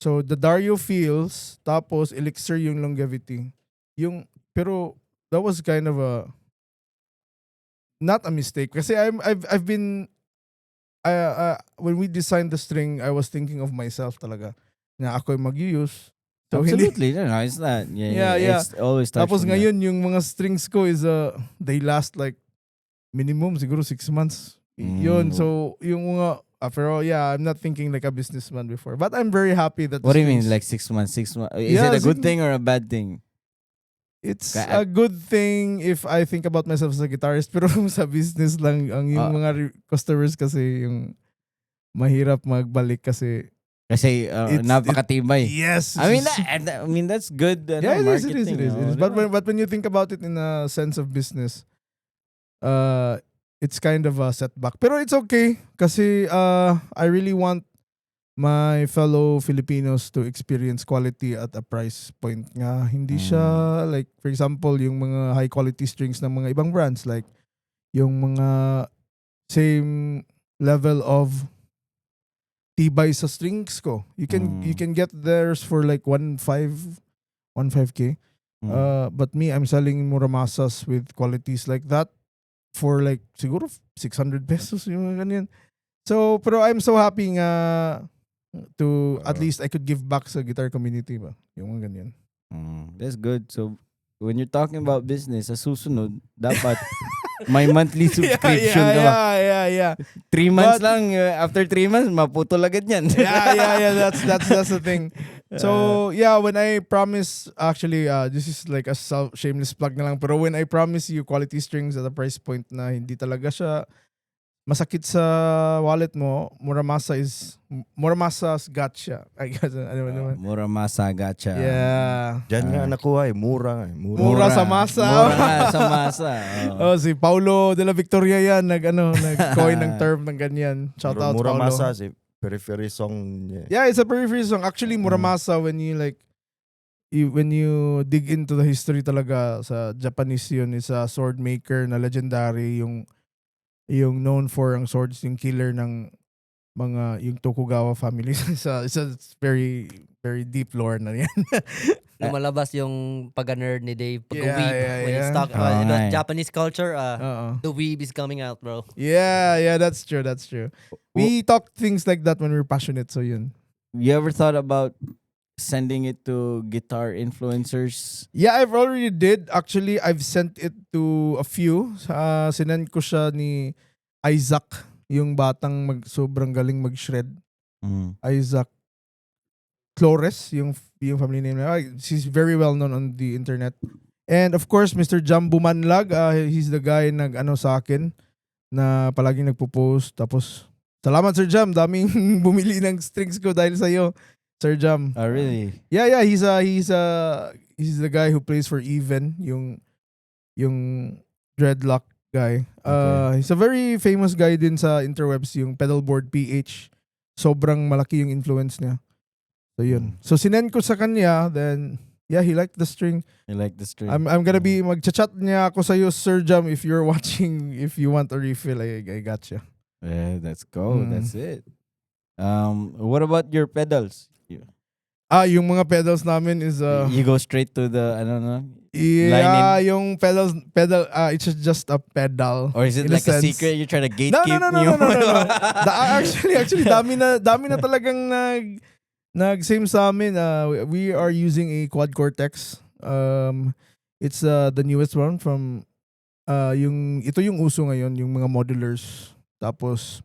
So the Dario feels, tapos Elixir yung longevity. Pero that was kind of not a mistake. Kasi I've been when we designed the string, I was thinking of myself talaga. Na ako yung mag-use. So Absolutely. No, it's not. Yeah. It's always starts Tapos from ngayon yung mga strings ko is they last like minimum siguro 6 months. Yun, so yung mga pero yeah, I'm not thinking like a businessman before. But I'm very happy that What do you mean, strings- like 6 months? 6 months? Is Yeah, it a good 6 thing or a bad thing? It's Kaya- a good thing if I think about myself as a guitarist, pero sa business lang ang yung mga customers kasi yung mahirap magbalik kasi Kasi napakatibay. yes. I mean that's good. yeah, it is. marketing. But when you think about it in a sense of business, it's kind of a setback. Pero it's okay kasi I really want my fellow Filipinos to experience quality at a price point nga. Hindi siya like, for example, yung mga high quality strings ng mga ibang brands, like yung mga same level of tibay sa strings ko. You can get theirs for like 1.5K. But me, I'm selling Muramasas with qualities like that for like siguro 600 pesos yung ganyan. So, pero I'm so happy nga to at least I could give back sa guitar community ba. Yung mga ganyan. That's good. So when you're talking about business, sa susunod, dapat may monthly subscription ka ba? Yeah. 3 months But- lang. After 3 months, maputol agad yan. yeah. That's the thing. So yeah, when I promise, actually, this is like a shameless plug na lang. Pero when I promise you quality strings at a price point na hindi talaga siya masakit sa wallet mo, Muramasa's gotcha. I guess, ano naman. Muramasa gacha. Yeah. Diyan nga nakuha mura. Mura sa masa. Mura nga sa masa. Oh, si Paulo de la Victoria yan, nag-coin ng term ng ganyan. Shout out Mura Paulo. masa, si periphery song niya. Yeah, it's a periphery song. Actually, Muramasa, when you when you dig into the history talaga sa Japanese yun, is a sword maker na legendary, yung known for ang swords, yung killer ng yung Tokugawa family. It's a very, very deep lore na yan. Lumalabas yung pag-nerd ni Dave. Pag-weeb. Yeah, When yeah. it's talk Oh, about nga eh. Japanese culture, Uh-uh. the weeb is coming out, bro. Yeah, that's true. We talk things like that when we're passionate, so yun. You ever thought about sending it to guitar influencers? Yeah, I've already did. Actually, I've sent it to a few. Sinend ko siya ni Isaac, yung batang sobrang galing mag-shred. Isaac Flores, yung family name niya. He's very well known on the internet. And of course, Mr. Jam Bumanlag, he's the guy sa akin na palaging nagpo-post. Tapos, salamat Sir Jam, daming bumili ng strings ko dahil sa'yo, Sir Jam. Oh, really? Yeah, he's the guy who plays for Even, yung dreadlock guy. Okay. He's a very famous guy din sa interwebs, yung Pedalboard PH. Sobrang malaki yung influence niya. So yun. So sinend ko sa kanya, then yeah, he liked the string. You like the string? I'm gonna be magchat niya ako sa iyo, Sir Jam, if you're watching, if you want a refill, I gotcha. Yeah, let's go. Mm. That's it. What about your pedals? Yung mga pedals namin is You go straight to the, I don't know, yeah, yung pedal, it's just a pedal. or is it in like a sense. secret you're trying to No. gatekeep? Actually, dami na talagang nag-same sa amin. We are using a quad cortex. It's the newest one from ito yung uso ngayon, yung mga modulars. Tapos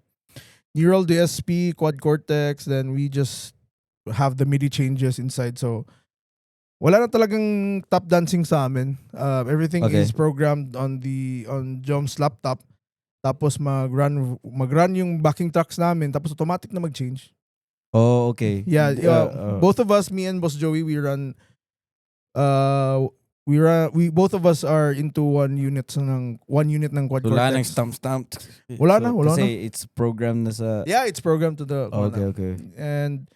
neural DSP, quad cortex, then we just have the MIDI changes inside. So wala na talagang tap dancing sa amin. Everything Okay. is programmed on Jom's laptop. Tapos mag-run yung backing tracks namin, tapos automatic na mag-change. Oh, okay. Yeah, both of us, me and Boss Joey, we both of us are into one unit ng quad Wala nang cortex. stamp. Wala na. Kasi it's programmed na sa... Yeah, it's programmed to the Okay. And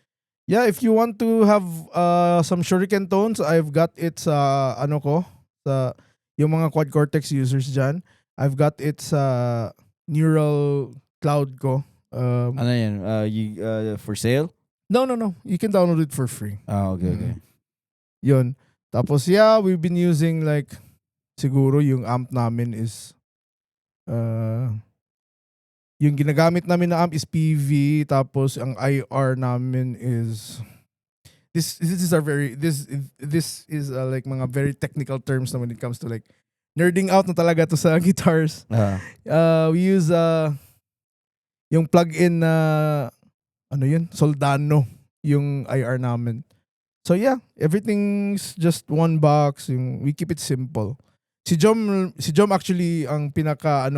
yeah, if you want to have some Shvriken tones, I've got it sa sa yung mga quad cortex users dyan. I've got it sa neural cloud ko. Ano yan? For sale? No. You can download it for free. Okay. Yun. Tapos yeah, we've been using siguro yung amp namin is yung ginagamit namin na amp is PV, tapos ang IR namin is this is like mga very technical terms na when it comes to nerding out na talaga to sa guitars. We use yung plug-in na Soldano yung IR namin. So yeah, everything's just one box. We keep it simple. Si Jom actually ang pinaka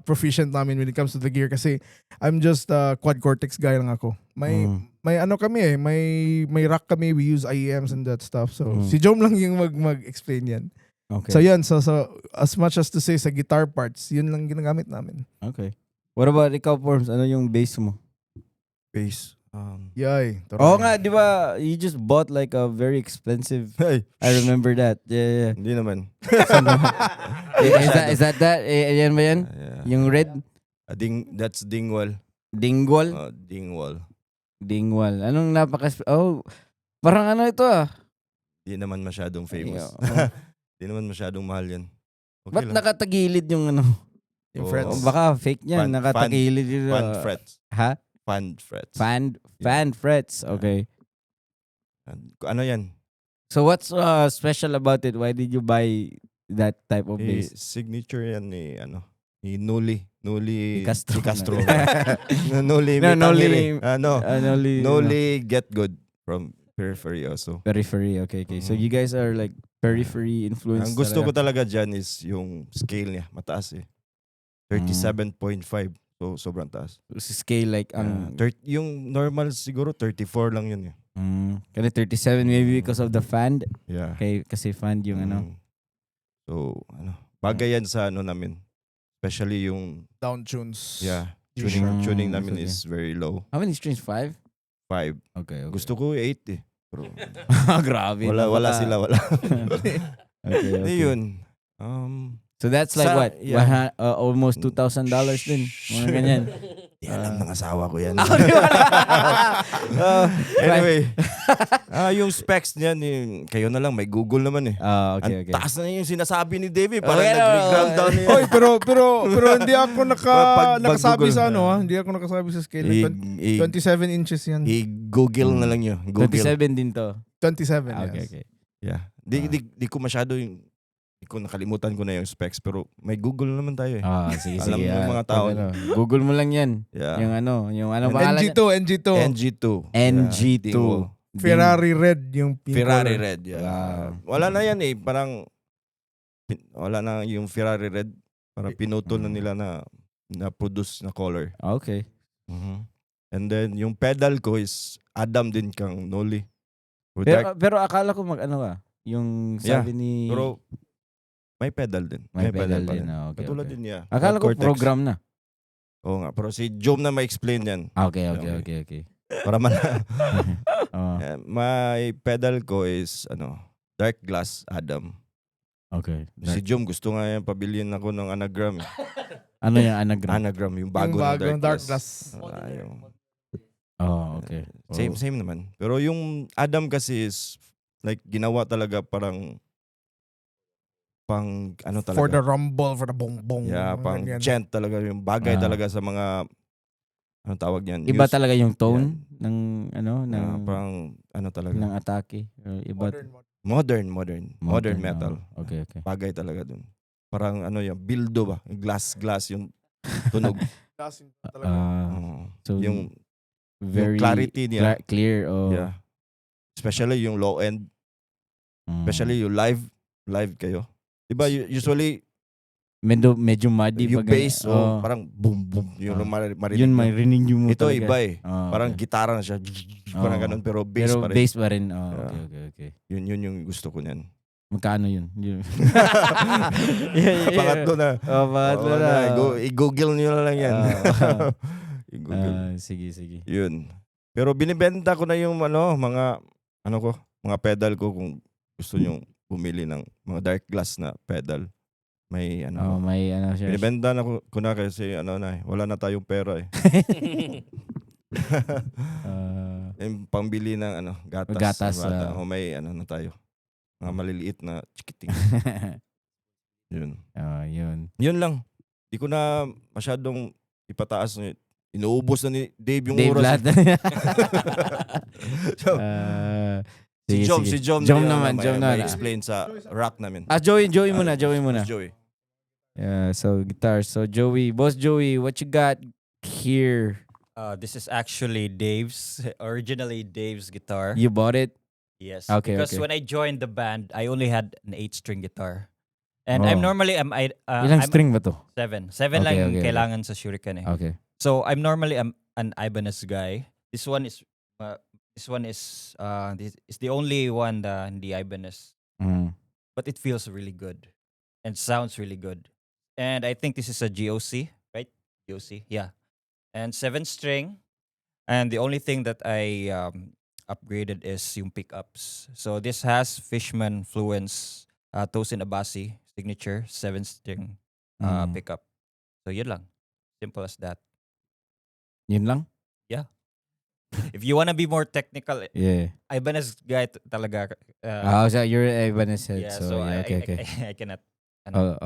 proficient namin when it comes to the gear kasi I'm just a quad cortex guy lang ako. May kami may rack kami, we use IEMs and that stuff. So si Jom lang yung mag-explain yan. Okay. So yan, so as much as to say sa guitar parts, yun lang ginagamit namin. Okay. What about ikaw, Forms? Ano yung bass mo? Bass. Yay. Oo nga, di ba? You just bought like a very expensive... Hey, I remember that. Yeah. hindi naman. Is that? Yan ba yan? Yeah. Yung red? That's Dingwall. Dingwall? Dingwall. Dingwall. Anong parang ano ito ah. Di naman masyadong famous. Yeah. Di naman masyadong mahal yan. Okay Ba't lang. nakatagilid yung ano? Yung Oo. frets. Baka fake yan. Nakatagilid yung... Fan frets. Ha? Fan frets. Fan frets. Okay. Ano yan? So what's special about it? Why did you buy that type of bass? Signature yan ni Nuli Ni Castro. Nuli. No, Nuli Get Good from Periphery also. Periphery. Okay. So you guys are like periphery influenced. Ang gusto ko talaga dyan is yung scale niya. Mataas eh. 37.5. So, sobrang taas. Scale like ang... Yung normal siguro, 34 lang yun. Kaya 37 maybe because of the fan. Yeah. Okay, kasi fan yung ano. So, bagay yan sa namin. Especially yung... Down tunes. Yeah. G-sharp. Tuning namin is very low. How many strings? 5? 5. Okay. Gusto ko 8 eh. Pero Grabe. wala sila. Okay. Yun. So that's like what? Yeah. Almost $2,000 din. Mga ganyan. Di alam ng asawa ko yan. Di ba? Anyway. Yung specs niyan, kayo na lang, may Google naman eh. Okay. Ang taas na yung sinasabi ni Davey. Parang Okay, nag-ground down niya. Oy, pero hindi ako nakasabi Google. sa Hindi ako nakasabi sa scale. 27 inches yan. I-Google na lang yun. 27 din to. 27, Okay, yes. okay. Yeah. Di ko masyado yung... nakalimutan ko na yung specs pero may Google naman tayo eh. Sige. Alam ng mga tao. Google mo lang yan. Yeah. Yung ano pangalan niya? NG2. NG2. Ferrari red yung Ferrari color. red. Yeah. Wala na yan eh. Parang wala na yung Ferrari red. Parang pinutol na nila na produce na color. Okay. And then yung pedal ko is Adam din kang Noli. Pero akala ko yung sabi ni... Pero may pedal din. May pedal pa din. rin. Okay, Katulad din niya. Akala ko Cortex. program na. Oo nga. Pero si Jom na ma-explain yan. Okay. Para Oh, may pedal ko is Dark Glass Adam. okay. Si Jom gusto nga yan pabilin ako ng anagram. Ano yung anagram? Anagram, yung Yung bago bagong na Dark Glass. Glass. Okay. Same naman. Pero yung Adam kasi is like ginawa talaga parang talaga. For the rumble, for the boom boom. Yeah, pang chant talaga. Yung bagay talaga sa mga tawag niyan? Iba talaga yung tone ng parang talaga. ng atake. Iba. Modern metal. Okay. Bagay talaga dun. Parang yung bildo ba? Yung glass yung tunog. So yung very clarity niya. Clear. Yeah. Especially yung low end. Especially yung live kayo. Diba usually medyo muddy yung pag bass parang boom boom yung marinig. Yun marinig mo ito talaga. Iba eh. Parang gitara na siya. Parang ganun pero bass pa rin. Bass pa rin. Okay. Yun yung gusto ko niyan. Magkano yun? Pangatlo na. Pangatlo na. I-google niyo na lang yan. I-google. Sige. Yun. Pero binibenta ko na yung mga pedal ko kung gusto niyo bumili ng mga dark glass na pedal. May may siya. Binibenta na ko na kasi wala na tayong pera eh. Yung pambili ng gatas. May na tayo. Mga maliliit na chikiting. Yun. Yun lang. Di ko na masyadong ipataas. Inuubos na ni Dave yung oras. Si Jom naman may explain sa rock namin. Joey muna. Joey. Yeah, so guitar. So Boss Joey, what you got here? This is actually originally Dave's guitar. You bought it? Yes. Okay. Because when I joined the band, I only had an 8-string guitar. And I'm normally ilang string ba to? 7. 7 lang kailangan sa Shvriken eh. Okay. So I'm normally an Ibanez guy. This one is the only one in the Ibanez. But it feels really good and sounds really good. And I think this is a GOC, right? GOC, yeah. And 7-string. And the only thing that I upgraded is yung pickups. So this has Fishman Fluence Tosin Abasi signature 7-string pickup. So yun lang. Simple as that. Yun lang? Yeah. If you wanna be more technical, yeah. Ibanez guy talaga. So you're Ibanez head. Yeah, so yeah, okay. I cannot.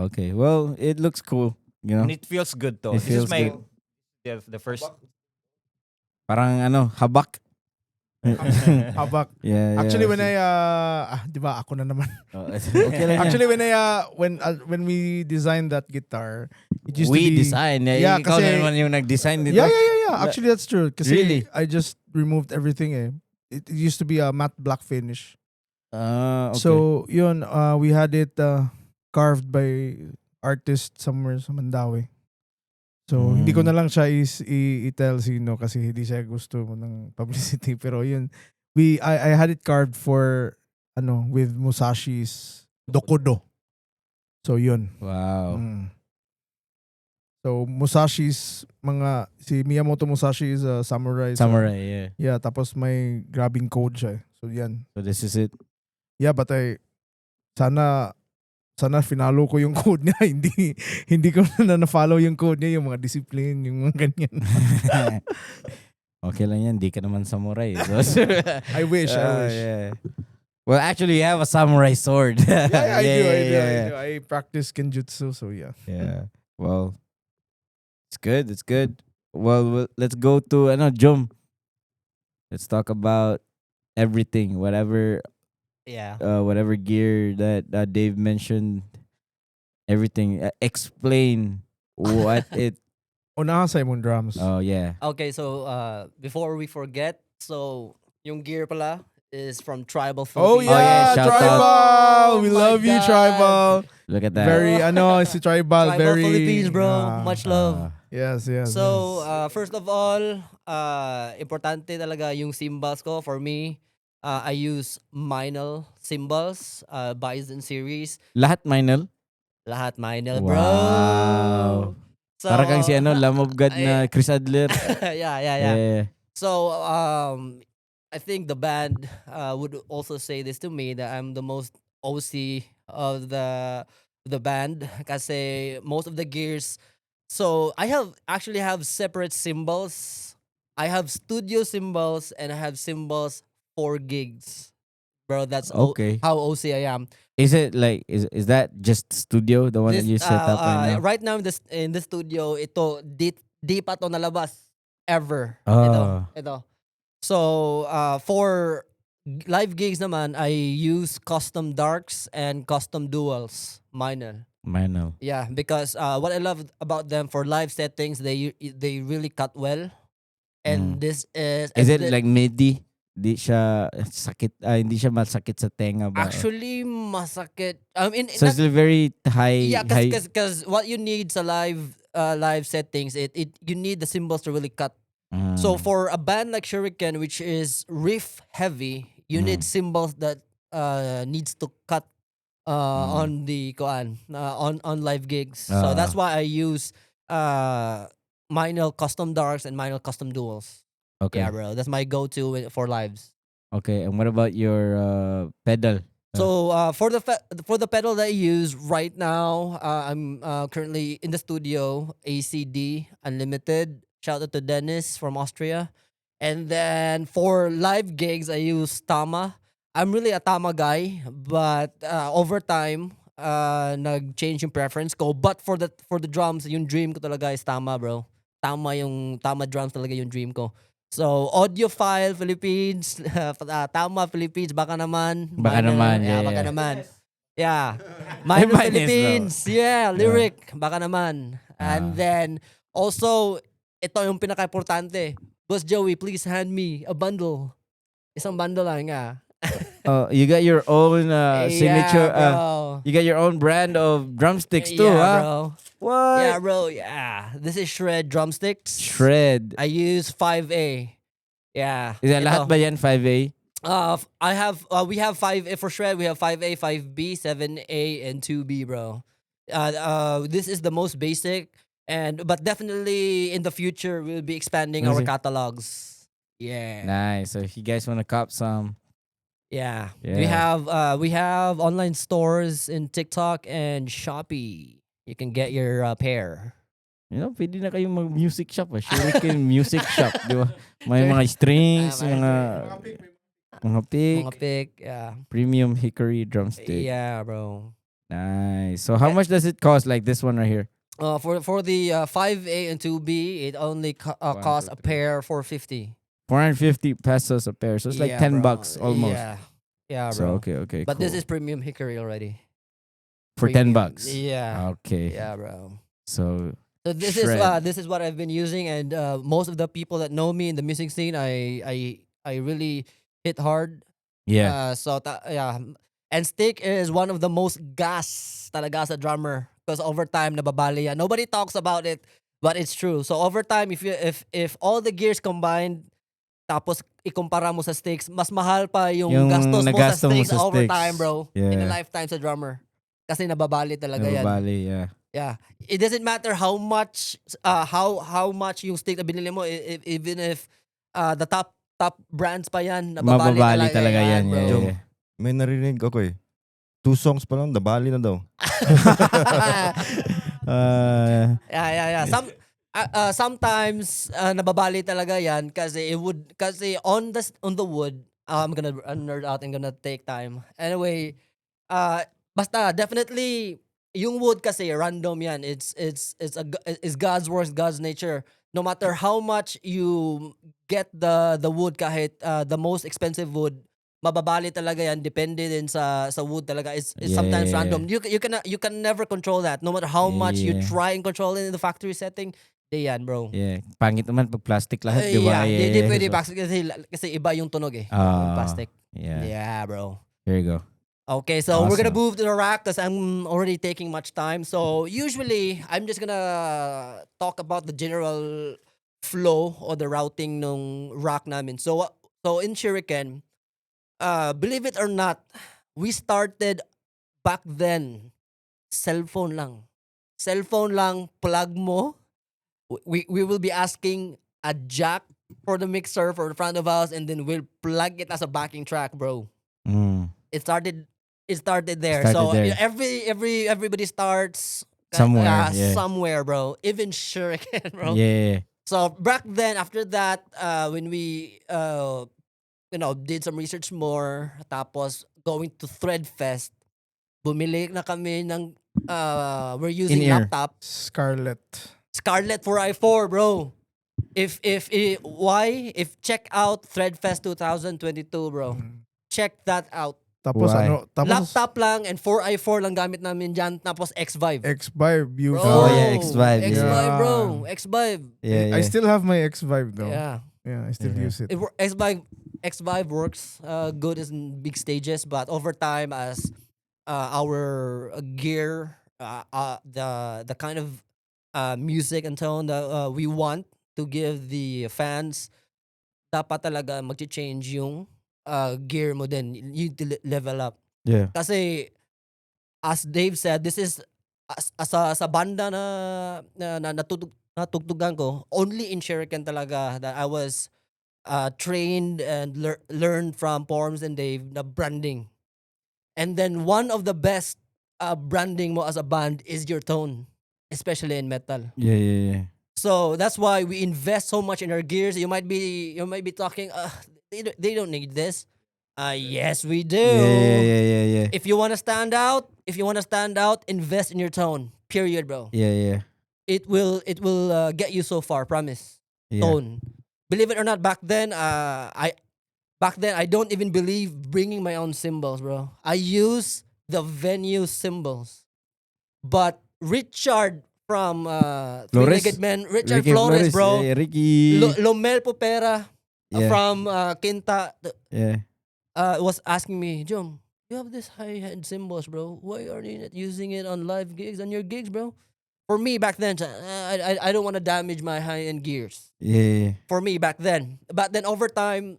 Okay. Well, it looks cool. You know? And it feels good though. It feels this is good. the first. Parang habak. Habak. Yeah. Actually, when di ba ako na naman. Okay lang. Actually, when we designed that guitar, it used to be design. Yeah, ikaw kasi, na naman yung nag-design dito. Yeah. Actually, that's true. Kasi Really? I just removed everything eh. It used to be a matte black finish. Okay. So, yun, we had it carved by artist somewhere sa Mandawi. So, hindi ko na lang siya i-tell sino kasi hindi siya gusto ng publicity. Pero yun, I had it carved for, with Musashi's Dokudo. So, yun. Wow. So, Musashi's si Miyamoto Musashi is a samurai. Samurai, yeah. Yeah, tapos may grabbing code siya. So, yan. So this is it. Yeah, but sana finalo ko yung code niya. Hindi ko na follow yung code niya, yung mga discipline, yung mga ganyan. Okay lang yan, di ka naman samurai. So, I wish. Yeah. Well, actually, you have a samurai sword. Yeah, I do. Yeah. I practice kenjutsu, so yeah. Yeah. Well, it's good. Well, let's go to Jom. Let's talk about everything, whatever gear that Dave mentioned. Everything. Explain what it. Unahan sa imong drums. Oh yeah. Okay, so before we forget, so yung gear pala is from Tribal Oh Philippines. yeah, shout out. Tribal. We Oh, my love you, God. Tribal. Look at that. Very, si Tribal. Tribal Very Philippines, bro. Much love. Yes. So, first of all, importante talaga yung cymbals ko. For me, I use Meinl cymbals, Bison series. Lahat Meinl? Lahat Meinl, bro. Wow. So, Para kang si Lamobgad na Chris Adler. yeah. So, I think the band would also say this to me that I'm the most OC of the band kasi most of the gears. So I actually have separate cymbals. I have studio cymbals and I have cymbals for gigs. Bro, that's Okay. how OC I am. Is it like is that just studio, the one that you set up right now? Right now in the studio, ito di pa to nalabas ever. Oh. Ito. So, for live gigs naman, I use custom darks and custom duals. Meinl. Yeah, because what I love about them for live settings, they really cut well. And this is it like MIDI? Hindi siya sakit, hindi siya masakit sa tenga ba? actually masakit. I mean, So it's very high. yeah, high. because what you need sa live settings, you need the cymbals to really cut. So for a band like Shvriken, which is riff heavy, you need cymbals that needs to cut on the on live gigs. So that's why I use Meinl custom darks and Meinl custom duals. Okay. Yeah, bro, that's my go-to for lives. Okay, and what about your pedal? So for the pedal that I use right now, I'm currently in the studio, ACD Unlimited. Shout out to Dennis from Austria. And then for live gigs, I use Tama. I'm really a Tama guy, but over time, nag-change yung preference ko. But for the drums, yung dream ko talaga is Tama, bro. Tama drums talaga yung dream ko. So, Audiophile Philippines, Tama Philippines, baka naman. Baka naman, Yeah, yeah, baka yeah. naman. Yeah. Minor Minus, Philippines. Yeah, lyric. Baka naman. And then, also, ito yung pinaka-importante. Boss Joey, please hand me a bundle. Isang bundle lang, yeah. You got your own signature. Yeah, bro. You got your own brand of drumsticks too, Yeah, huh? bro. What? Yeah, bro. Yeah. This is Shred drumsticks. Shred. I use 5A. Yeah. Is that Ito. lahat ba yan 5A? We have 5A for Shred. We have 5A, 5B, 7A, and 2B, bro. This is the most basic, but definitely in the future we'll be expanding our catalogs. Yeah. Nice. So if you guys want to cop some, Yeah. Yeah. We have online stores in TikTok and Shopee. You can get your pair. pwede na kayong mag-music shop. Shvriken music shop, di ba? May mga strings, mga pick, Mga pick, yeah. premium hickory drumstick. Yeah, bro. Nice. So how much does it cost, like this one right here? For the 5A and 2B, it only costs a pair for 50. 450 pesos a pair. So it's like Yeah, 10 bro. bucks almost. Yeah, So bro. okay, But cool. this is premium hickory already. for 10 Premium. bucks. Yeah. Okay. Yeah, bro. So So Shred. this is what I've been using, and most of the people that know me in the music scene, I really hit hard. yeah. Yeah. And Stick is one of the most gas talaga sa drummer because over time nababali yan. Nobody talks about it, But it's true. So over time, if all the gears combined, tapos ikumpara mo sa sticks, mas mahal pa yung gastos mo sa nagasto mo sticks sa over sticks. time, bro. In a Yeah. lifetime sa drummer. Kasi nababali talaga yan. Nababali, yeah. Yeah. It doesn't matter how much how much yung stick na binili mo, even if the top brands pa yan, nababali Mababali talaga yan, bro. Yeah, yeah. May narinig ako eh. 2 songs pa lang, nabali na daw. Yeah. Sometimes nababali talaga yan kasi on the wood, I'm gonna nerd out and gonna take time. Anyway, basta definitely yung wood kasi random yan. It's God's works, God's nature. No matter how much you get the wood, kahit the most expensive wood, mababali talaga yan. Depende din sa wood talaga. It's sometimes random. You can never control that. No matter how much you try and control it in the factory setting, di yan, bro. Yeah. Pangit naman pag plastic lahat, di ba? Yeah, di pwede So, kasi iba yung tunog eh. Ah, Plastic. yeah. Yeah, bro. Here you go. Okay, so we're gonna Awesome. move to the rack because I'm already taking much time. So usually, I'm just gonna talk about the general flow or the routing ng rack namin. So in Shvriken, believe it or not, we started back then, cellphone lang. Cellphone lang, plug mo. We will be asking a jack for the mixer for the front of house, and then we'll plug it as a backing track, bro. Mm. It started there. Started So there. everybody starts Somewhere, yeah. somewhere, bro. Even Shvriken, bro. Yeah. So back then, after that, when we did some research more, tapos going to Threadfest, bumili na kami ng we're using In-ear. laptop Scarlet. Scarlett 4i4, bro. If check out Threadfest 2022, bro. Check that out. Tapos Why? Laptop lang and 4i4 lang gamit namin dyan. Tapos X5. X5, you Bro. Oh, yeah, X5, yeah. X5, bro. Yeah. X5. Yeah. I still have my X5 though. Yeah. Yeah, I still Yeah. use it. X5 works good in big stages, but over time as our gear, the kind of music and tone that we want to give the fans, dapat talaga mag-change yung gear mo din. You need to level up. Yeah. Kasi as Dave said, this is sa banda na natugtugan ko, only in Shvriken talaga that I was trained and learned from Forms and Dave na branding. And then one of the best branding mo as a band is your tone, especially in metal. Yeah. So that's why we invest so much in our gears. You might be talking, they don't need this. Yes, we do. Yeah. If you want to stand out, invest in your tone. Period, bro. Yeah. It will get you so far. Promise. Yeah. Tone. Believe it or not, back then I don't even believe bringing my own cymbals, bro. I use the venue cymbals. But Richard from Three-Legged Men, Richard Ricky Flores, bro. Yeah, Ricky. Lomel Popera Yeah. from Quinta Yeah. was asking me, Jom, you have this high-end cymbals, bro. Why are you not using it on live gigs, on your gigs, bro? For me back then, I don't want to damage my high-end gears. Yeah. For me back then. But then over time,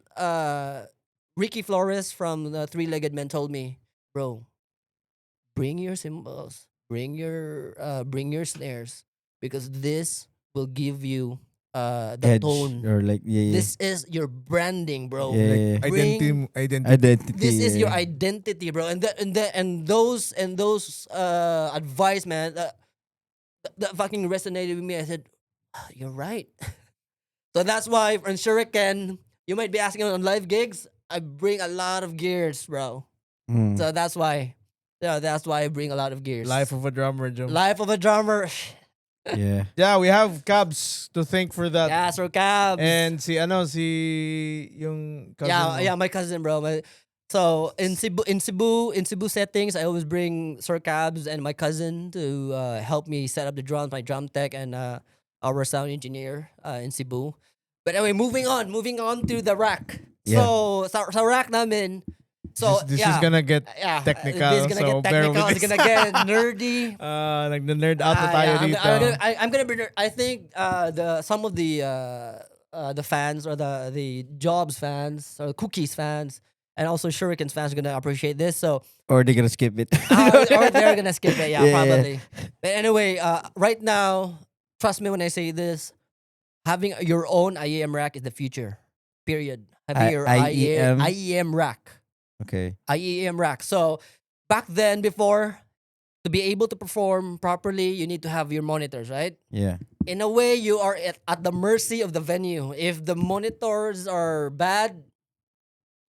Ricky Flores from the Three-Legged Men told me, bro, bring your cymbals, bring your snares, because this will give you the Edge tone. or like This is your branding, bro. Yeah. Bring- Identity. This is your yeah. identity, bro. And those advice, man, that fucking resonated with me. I said, you're right. So that's why in Shvriken, you might be asking on live gigs, I bring a lot of gears, bro. Mm. So that's why I bring a lot of gears. Life of a drummer, Jom. Life of a drummer. Yeah. Yeah, we have Cabs to thank for that. Yeah, Sir Cabs. And si yung cousin mo. Yeah, my cousin, bro. So in Cebu settings, I always bring Sir Cabs and my cousin to help me set up the drums, my drum tech and our sound engineer in Cebu. But anyway, moving on to the rack. Yeah. So sa rack namin, So this yeah, is gonna get yeah, technical, this is gonna so get bear technical. with It's us. gonna get nerdy. Nag-nerd out na tayo Yeah, dito. I'm gonna be. I think some of the fans or the Jobs fans or Cookies fans and also Shuriken's fans are gonna appreciate this. So Or they're gonna skip it. or they're gonna skip it. Yeah, Yeah. probably. But anyway, right now, trust me when I say this, having your own IEM rack is the future. Period. Having your IEM? IEM rack. Okay. IEM rack. So back then, before to be able to perform properly, you need to have your monitors, right? Yeah. In a way, you are at the mercy of the venue. If the monitors are bad,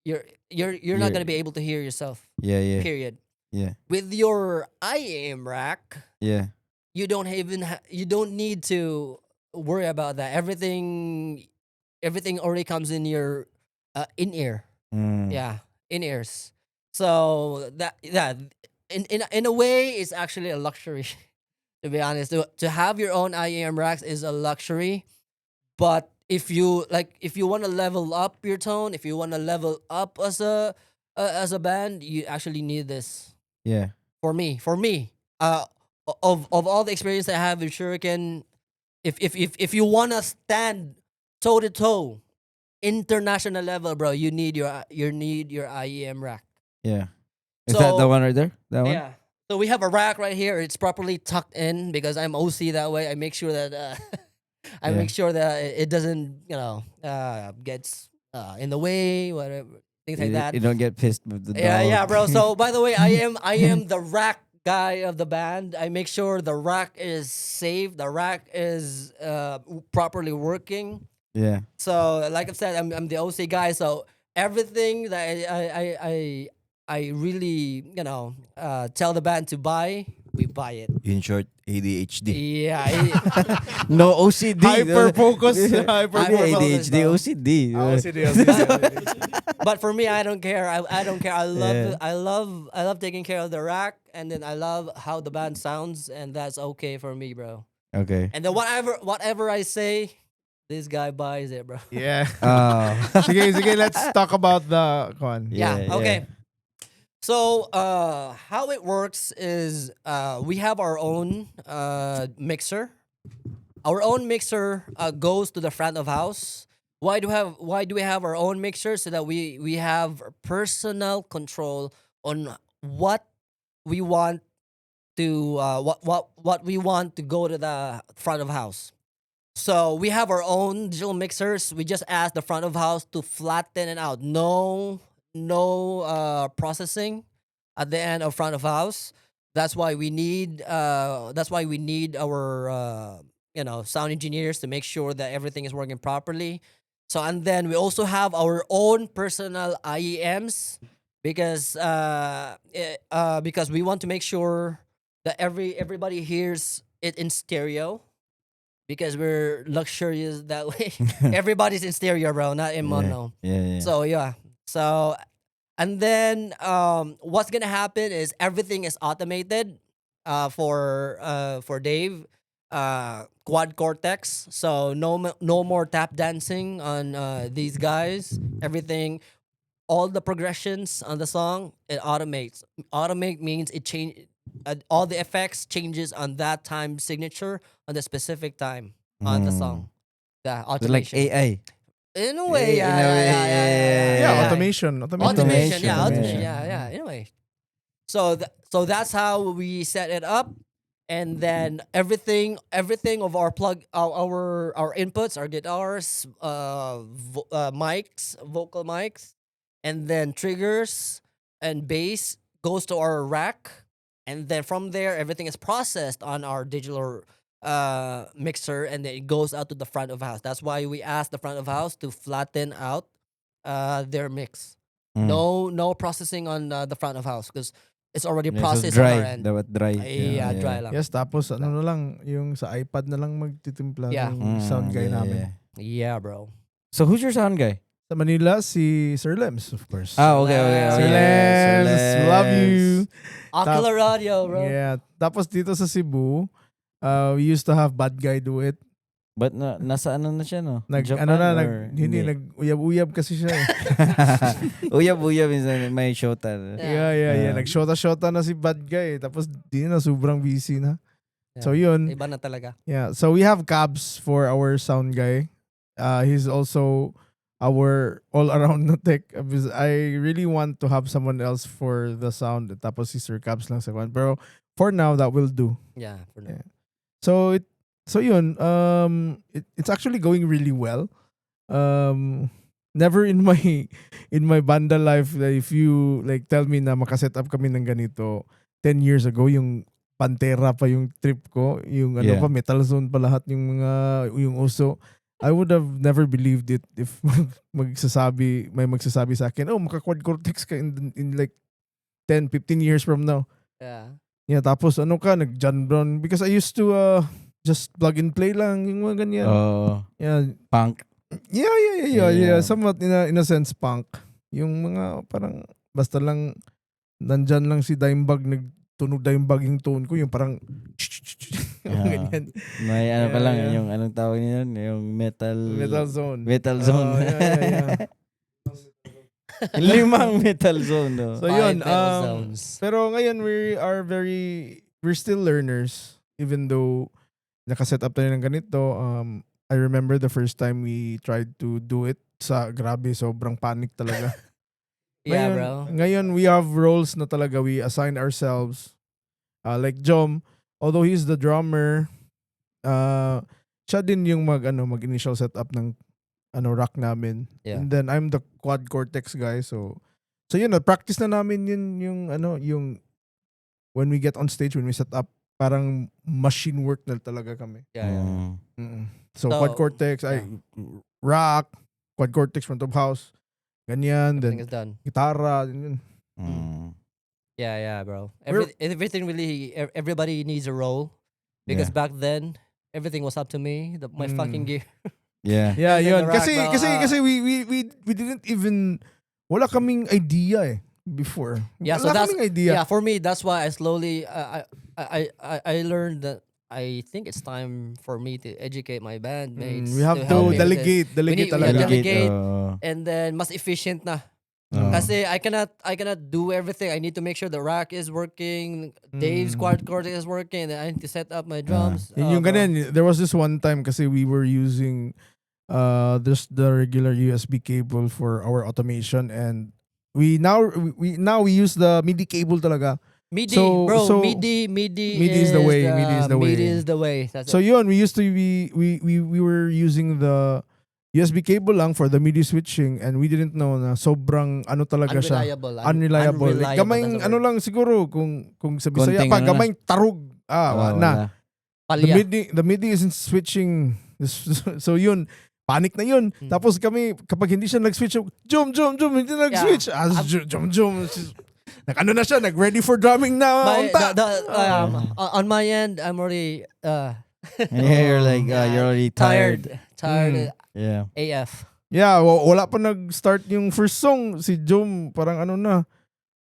you're not gonna be able to hear yourself. Yeah. Yeah. Period. Yeah. With your IAM rack, Yeah. you don't you don't need to worry about that. Everything already comes in your in ear. Mm. Yeah, in ears. So that in a way, it's actually a luxury. To be honest, to have your own IAM racks is a luxury. But if you want to level up your tone, if you want to level up as a band, you actually need this. Yeah. For me, of all the experience I have with Shuriken, if you wanna stand toe to toe, international level, bro, you need your IEM rack. Yeah. Is that the So- one right there? That one? Yeah. So we have a rack right here. It's properly tucked in because I'm OC that way. I make sure that I Yeah. make sure that it doesn't gets in the way, whatever things like that. You don't get pissed with the dog. Yeah, bro. So by the way, I am the rack guy of the band. I make sure the rack is safe. The rack is properly working. Yeah. So like I said, I'm the OC guy. So everything that I really tell the band to buy, we buy it. In short, ADHD. Yeah. No OCD. Hyper focus. Hyper focus, ADHD, bro. OCD. But for me, I don't care. I don't care. I love Yeah. I love taking care of the rack, and then I love how the band sounds, and that's okay for me, bro. Okay. And then whatever I say, this guy buys it, bro. Yeah. Oh. Let's talk about the con. Yeah. Yeah, Okay. So how it works is we have our own mixer. Our own mixer goes to the front of house. Why do we have our own mixer? So that we have personal control on what we want to what we want to go to the front of house. So we have our own digital mixers. We just ask the front of house to flatten it out. No processing at the end of front of house. That's why we need our sound engineers to make sure that everything is working properly. So and then we also have our own personal IEMs because we want to make sure that everybody hears it in stereo because we're luxurious that way. Everybody's in stereo, bro, not in mono. Yeah. So yeah. So and then what's gonna happen is everything is automated for Dave. Quad cortex, so no more tap dancing on these guys. Everything, all the progressions on the song, it automates. Automate means it change all the effects changes on that time signature on the specific time on the song. The So like automation. AI. In a way, In a way, Yeah, yeah. automation. Automation, yeah, Automation. yeah. Anyway, so that's how we set it up, and then everything of our our inputs, our guitars, mics, vocal mics, and then triggers and bass goes to our rack, and then from there everything is processed on our digital mixer, and then it goes out to the front of house. That's why we ask the front of house to flatten out their mix. Mm. No processing on the front of house because it's already Yeah, so processed on our dry. end. Dapat dry. Yeah, dry lang. Yes, tapos ano na lang, yung sa iPad na lang magtitimpla Yeah. ng sound guy yeah, namin. yeah. Yeah, bro. So who's your sound guy? Sa Manila, si Sir Lems, of course. Ah, okay. Sir Lems, love you. Ocular audio, bro. Yeah. Tapos dito sa Cebu, we used to have Bad Guy do it. But nasa ano na siya, no? Japan, hindi, nag-uyab-uyab kasi siya eh. Uyab-uyab minsan may shota. Yeah. Nag-shota na si bad guy. Tapos di na, sobrang busy na. Yeah. So yun. Iba na talaga. Yeah. So we have Cabs for our sound guy. He's also our all-around na tech. I really want to have someone else for the sound. Tapos si Sir Cabs lang sa kwan. Pero for now, that will do. Yeah, for now. Yeah. So yun, it's actually going really well. Never in my banda life, if you like tell me na makaset up kami ng ganito 10 years ago, yung Pantera pa yung trip ko, yung pa, Metal Zone pa lahat yung yung uso. I would have never believed it if may magsasabi sa akin, maka-quad cortex ka in like 10, 15 years from now. Yeah. Yeah, tapos nag-John Brown, because I used to just plug and play lang yung mga ganyan. Yeah. Punk. Yeah. Somewhat in a sense punk. Yung mga parang basta lang nandyan lang si Dimebag, nagtunog Dimebag yung tone ko, yung parang ganyan. May pa lang yung anong tawag niya, yung metal zone. Metal zone. Yeah. 5 metal zone. No? So yun, zones. pero ngayon we're still learners, even though nakaset up tayo ng ganito. I remember the first time we tried to do it, grabe, sobrang panic talaga. Yeah, ngayon, bro. Ngayon we have roles na talaga, we assign ourselves. Like Jom, although he's the drummer, siya din yung mag-initial setup ng rock namin. Yeah. And then I'm the quad cortex guy, so yun, practice na namin yung when we get on stage, when we set up, parang machine work na talaga kami. Yeah. So quad cortex, rock, quad cortex front of house, ganyan, Everything then is done. gitara, yun. Yeah, bro. Everything really, everybody needs a role. Because back then, everything was up to me. My fucking gear. Yeah, yun. Rock, Kasi we didn't even, wala kaming idea eh before. Yeah, so wala kaming idea. Yeah, for me, that's why I slowly, I learned that I think it's time for me to educate my bandmates. We have help to me with delegate this. talaga. Delegate, and then mas efficient na. Kasi I cannot do everything. I need to make sure the rack is working, Dave's quad cortex is working, and I need to set up my drums. Yung ganun, there was this one time kasi we were using just the regular USB cable for our automation, and we use the MIDI cable talaga. MIDI, So- bro. so- MIDI is the way, MIDI is the way. MIDI is the way. That's So it. yun, we used to we were using the USB cable lang for the MIDI switching, and we didn't know na sobrang talaga siya. Unreliable. Like, gamayng that's the word. lang siguro kung sa Bisaya Konting pa, gamayng tarug. wala. Palya. The MIDI isn't switching. So yun, panic na yun. Tapos kami, kapag hindi siya nag-switch, Jom, hindi na nag-switch. Jom. Na siya, nag-ready for drumming na. On my end, I'm already You're like, you're already tired. Tired Yeah. AF. Yeah, wala pa nag-start yung first song. Si Jom, parang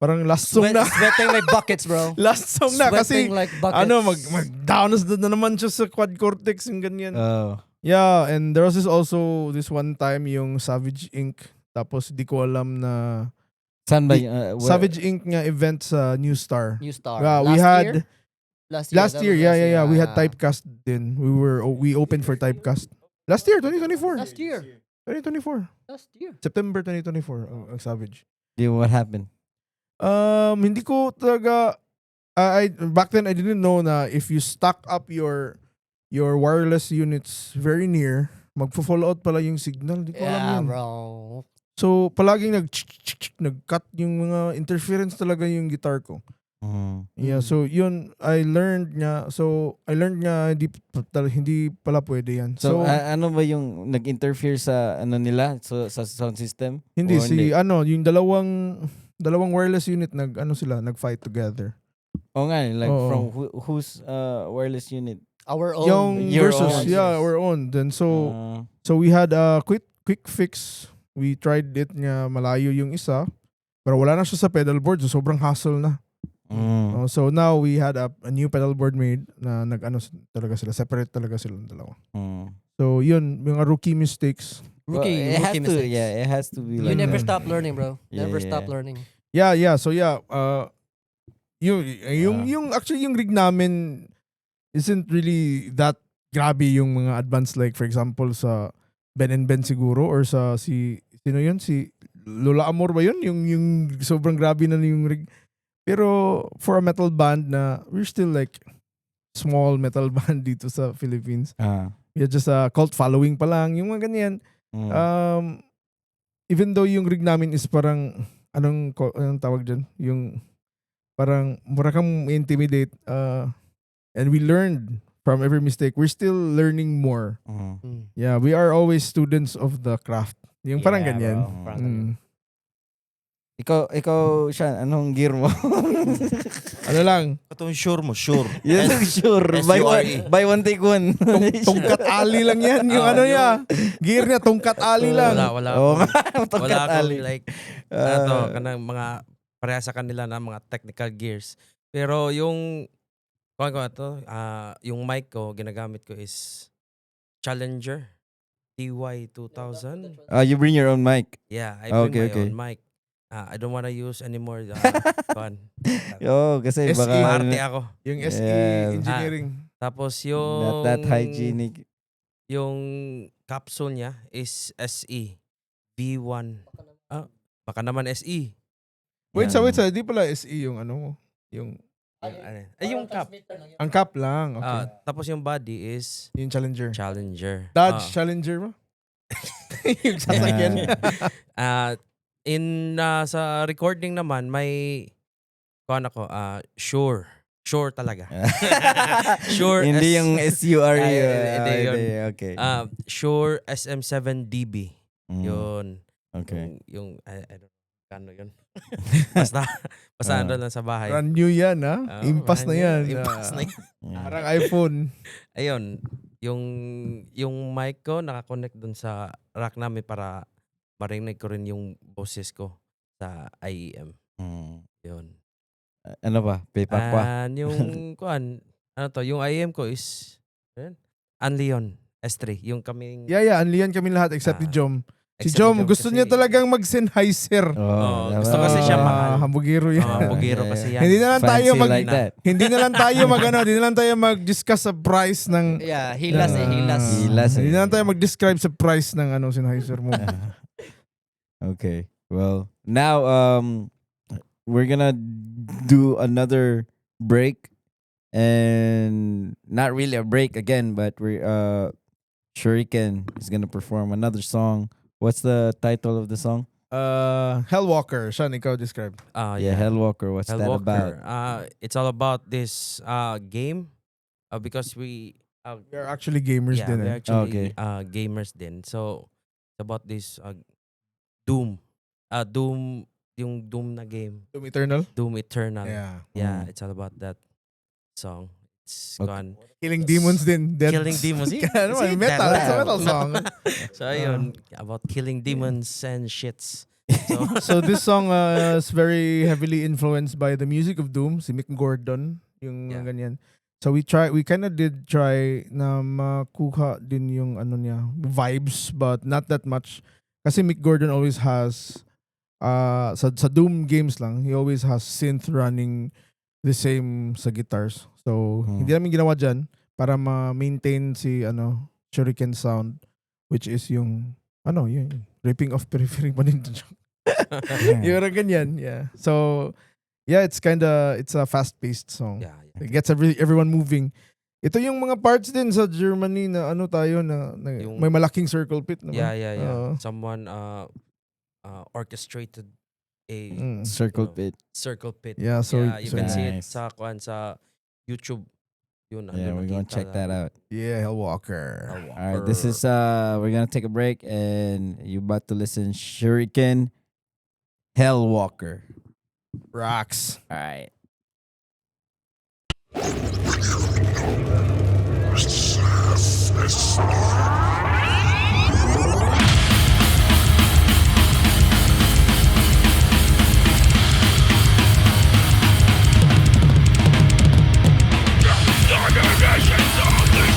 parang last song na. Sweating like buckets, bro. Last song na. Kasi, Sweating like buckets. mag-down na naman siya sa quad cortex, yung ganyan. Oh. Yeah, and there was this one time yung Savage Inc. Tapos di ko alam na Saan ba Savage Inc. nga event sa New Star. New Star. Yeah, we had Last year, yeah. We had Typecast din. We opened for Typecast. Last year, 2024. Last year. 2024. Last year. September 2024 ang Savage. What happened? Hindi ko talaga back then I didn't know na if you stack up your wireless units very near, magfo-fall out pala yung signal. Di ko alam Yeah, yun. bro. So, palaging nag-cut yung mga interference talaga yung guitar ko. Yeah, so yun, I learned nga hindi pala pwede yan. So, ano ba yung nag-interfere sa nila? So, sa sound system? Hindi, O yung dalawang wireless unit nag-fight together. O nga, like Oo. from whose wireless unit? Our own. Yung Your versus, own. yeah, our own. Then so we had a quick fix. We tried it nga malayo yung isa, pero wala na siya sa pedal board, so sobrang hassle na. So now we had a new pedal board made na talaga sila, separate talaga silang dalawa. So yun, mga rookie mistakes. Well, Rookie it has to, mistakes. yeah, it has to be You like never that. stop learning, bro. Yeah, Never yeah, stop yeah. learning. So yung actually yung rig namin isn't really that grabe yung mga advanced, like for example sa Ben and Ben siguro, or sa sino yun, si Lola Amor ba yun, yung sobrang grabe na yung rig. Pero for a metal band na we're still like small metal band dito sa Philippines, we are just a cult following pa lang, yung mga ganyan. Even though yung rig namin is parang anong tawag dyan, yung parang mura kang intimidate, and we learned from every mistake. We're still learning more. Yeah, we are always students of the craft. Yung parang Yeah, ganyan. bro. Parang ganyan. Ikaw, Sean, anong gear mo? Ano lang, Ito yung sure mo, sure. Yes, sure. S-U-R-E. Buy one, take one. tungkat ali lang yan. Yung ano niya, gear niya, tungkat ali lang. Wala Oo akong, nga, wala tungkat akong ali. like, kanang mga, pareha sa kanila na mga technical gears. Pero yung, yung mic ko, ginagamit ko is Challenger TY 2000. You bring your own mic. Yeah, I bring Okay, my okay. own mic. I don't wanna use anymore fun. Oo, kasi SE. baka Maarte ako. Yung SE Yeah. engineering. Tapos not yung that hygienic. Yung capsule niya is SE V1. Baka naman SE. Wait, di pala SE yung ano mo. Yung Yung cap. ang cap lang. Okay. Tapos yung body is Yung Challenger. Challenger. Dodge Challenger mo? Yung sasakyan. Sa recording naman may sure talaga. Sure. Hindi yung SURE. Hindi yun. Okay. Sure SM7DB. Mm, Yun. Okay. Yung I don't know kano yun. basta ano lang sa bahay. Brand new yan, ha? Impas na yan. Impas na yan. Yeah. Parang iPhone. Ayun, yung mic ko nakakonect dun sa rack namin para marinig ko rin yung boses ko sa IEM. Yun. Ano ba? Paypack pa? And yung yung IEM ko is Anleon S3. Yung kaming Yeah, anliyan kami lahat except ni Jom. Si except Jom, ni gusto kasi- niya talagang mag-Sennheiser. gusto kasi siya mahal. Hambugiro yan. Bugiro kasi yan. Hindi na lang tayo Fancy like that. hindi na lang tayo mag-discuss sa price ng Yeah, hilas. Hilas. Hindi na lang tayo mag-describe sa price ng Sennheiser mo. Okay. Well, now we're gonna do another break, and not really a break again, but we Shvriken is gonna perform another song. What's the title of the song? Hellwalker. Sean, ikaw describe. Yeah, Hellwalker. What's that about? It's all about this game because we We are actually gamers din. we're Eh. actually Okay. gamers din. So it's about this Doom. Doom, yung Doom na game. Doom Eternal. Doom Eternal. Yeah. Mm. It's all about that song. It's Okay. gone. Killing demons din. Killing demons. Ano man, metal. It's a metal song. So ayun, about killing demons and shits. So this song is very heavily influenced by the music of Doom, si Mick Gordon, yung Yeah. ganyan. So we kind of did try na makuha din yung niya, vibes, but not that much. Kasi Mick Gordon always has sa Doom games lang, he always has synth running the same sa guitars. So hindi namin ginawa dyan para ma-maintain si Shuriken sound, which is yung yung ripping off periphery pa din. Yung ganyan, yeah. So yeah, it's a fast-paced song. Yeah. It gets everyone moving. Ito yung mga parts din sa Germany na tayo na Yung- may malaking circle pit naman. Yeah. Someone orchestrated a Circle pit. circle pit. Yeah, so you can see it Nice. sa YouTube. Yun, Yeah, we're gonna check that out. yeah, Hellwalker. All right, this is we're gonna take a break, and you about to listen Shvriken, Hellwalker. Rocks. All right. Organizations of this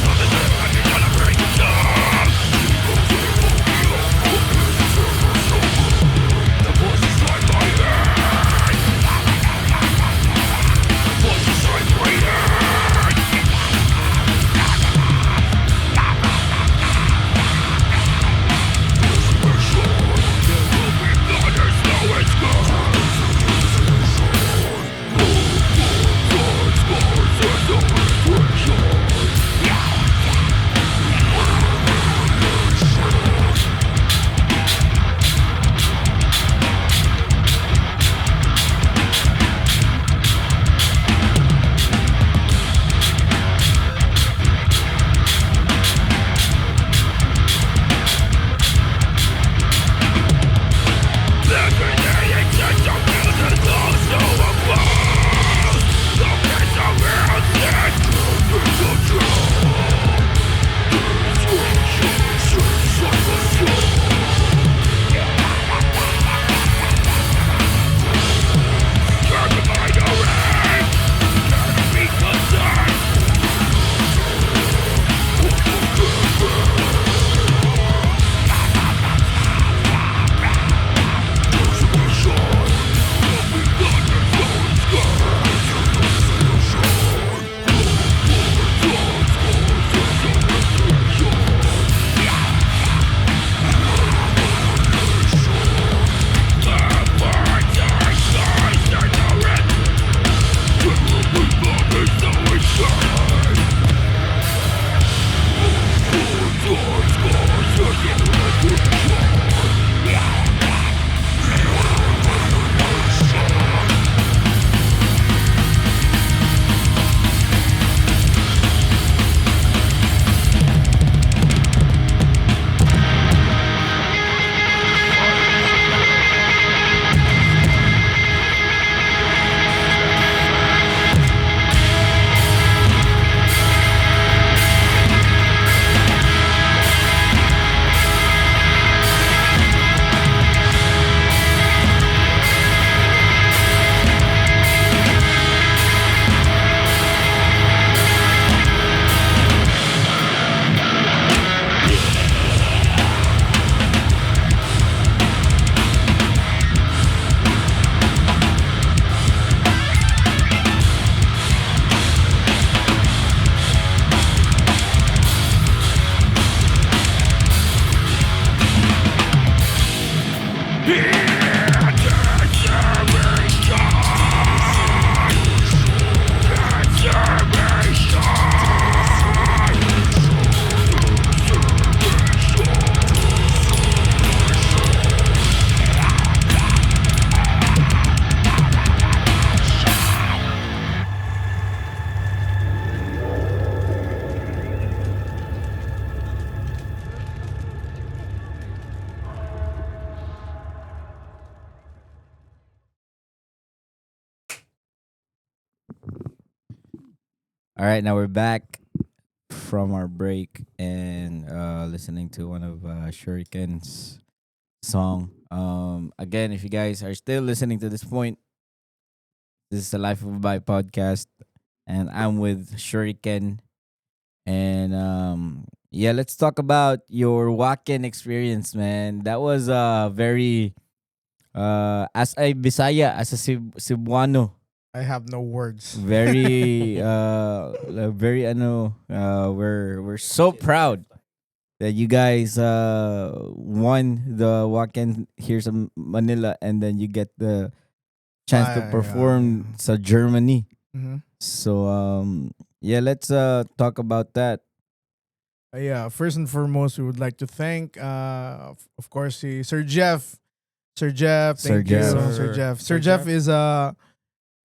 All right, now we're back from our break and listening to one of Shuriken's song. Again, if you guys are still listening to this point, this is the Life of a Bike podcast, and I'm with Shuriken. And yeah, let's talk about your Wacken experience, man. That was very as a Bisaya, as a Cebuano. I have no words. Very very we're so proud that you guys won the Wacken here in Manila, and then you get the chance to perform sa Germany. Mhm. So yeah, let's talk about that. Yeah, first and foremost, we would like to thank, of course, si Sir Jeff. Sir Jeff, Sir thank you, Jeff. Sir Jeff. Sir Sir Jeff Jeff. is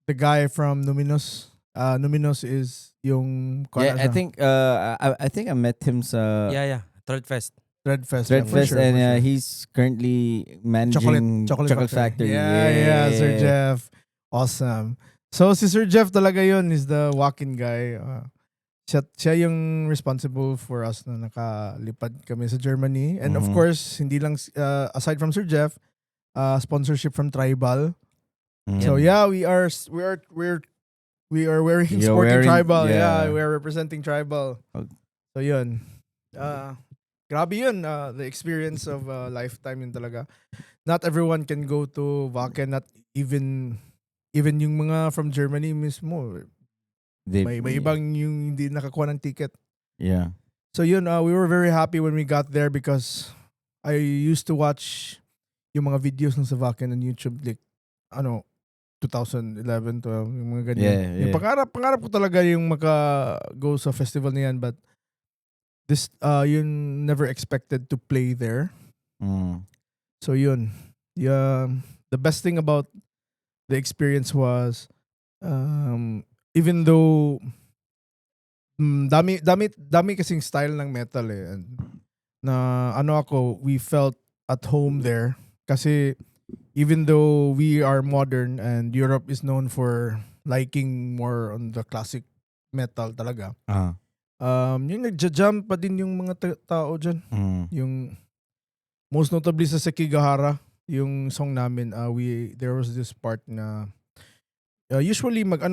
the guy from Numinos. Numinos is yung Yeah, I think I think I met him sa Yeah. Third Fest. Threadfest. Thread yeah, for Fest, sure, and for sure. he's currently managing Chocolate Factory. Yeah, Sir Jeff. Awesome. So si Sir Jeff talaga yun is the walk-in guy. Siya yung responsible for us na nakalipad kami sa Germany. And of Mhm. course, hindi lang aside from Sir Jeff, sponsorship from Tribal. Mm. So yeah, we are wearing You're sporting wearing- Tribal. yeah. Yeah, we are representing Tribal. Oh. So yun. Grabe yun. The experience of a lifetime yun talaga. Not everyone can go to Wacken. Not even yung mga from Germany mismo. May ibang yung hindi nakakuha ng ticket. Yeah. So yun, we were very happy when we got there because I used to watch yung mga videos ng sa Wacken on YouTube, like 2011, 12, yung mga ganyan. Yeah, Yung yeah. pangarap ko talaga yung maka-go sa festival na yan, but this, yun never expected to play there. Mm. So yun, yeah, the best thing about the experience was, even though dami kasing style ng metal and na we felt at home there kasi even though we are modern and Europe is known for liking more on the classic metal talaga, yung nagja-jump pa din yung mga tao dyan. Yung most notably sa Sekigahara, yung song namin, there was this part na usually mag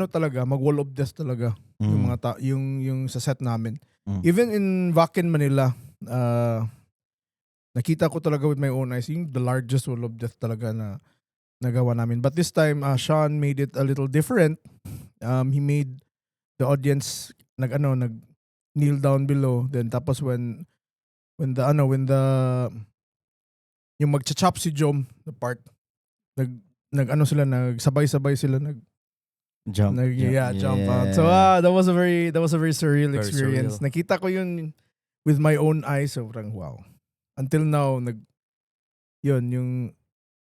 wall of death talaga yung mga yung sa set namin. Even in Wacken Manila, nakita ko talaga with my own eyes yung the largest wall of death talaga na nagawa namin. But this time, Sean made it a little different. He made the audience nag kneel down below. Then tapos when the yung magcha-chop si Jom, the part nagsabay-sabay sila Jump. jump out. So that was a very surreal Very experience. surreal. Nakita ko yun with my own eyes, sobrang wow. Until now yun yung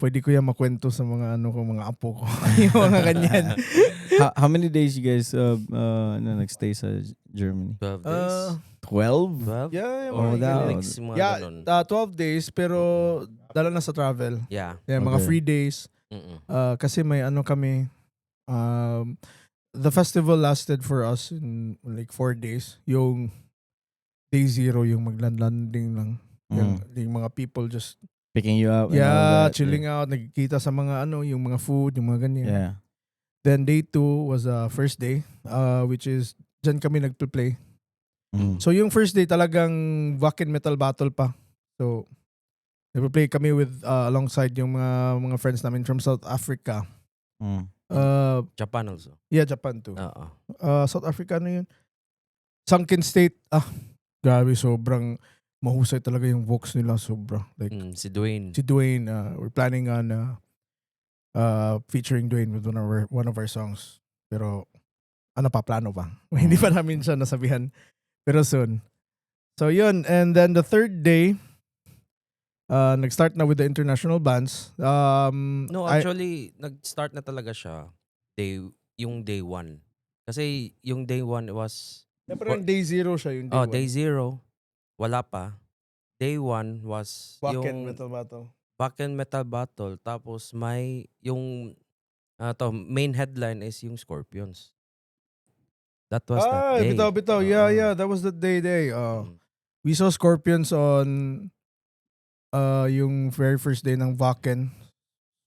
pwede ko yan makwento sa mga mga apo ko. Yung mga ganyan. How many days you guys nagstay sa Germany? 12 days. 12? 12? Yeah, Or Oh, that- Linux, mga yeah, ganun. 12 days pero dala na sa travel. Yeah. Yeah, mga Okay. free days. Mm-mm. Kasi may kami, the festival lasted for us in like 4 days. Yung day 0, yung maglandlanding lang. Yung mga people just Picking you up. and all that. chilling out, nagkikita sa mga yung mga food, yung mga ganyan. Yeah. Then day 2 was first day, which is dyan kami nagpe-play. So yung first day talagang Wacken Metal Battle pa. So nagpe-play kami with alongside yung mga friends namin from South Africa. Japan also. Yeah, Japan too. Oo. South Africa yun? Sunken State. Grabe, sobrang mahusay talaga yung vox nila, sobra. Like, Si Dwayne. si Dwayne, we're planning on featuring Dwayne with one of our songs. Pero, plano pa. Hindi pa namin siya nasabihan. Pero soon. So, yun. And then the third day, nag-start na with the international bands. No, actually, nag-start na talaga siya yung day 1. Kasi yung day 1 was... Parang day 0 siya yung day 1. Day 0. Wala pa. Day 1 was Wacken yung... Metal Battle. Wacken Metal Battle. Tapos may yung... main headline is yung Scorpions. That was that day. Bitaw. Yeah. That was the day. We saw Scorpions on yung very first day ng Wacken.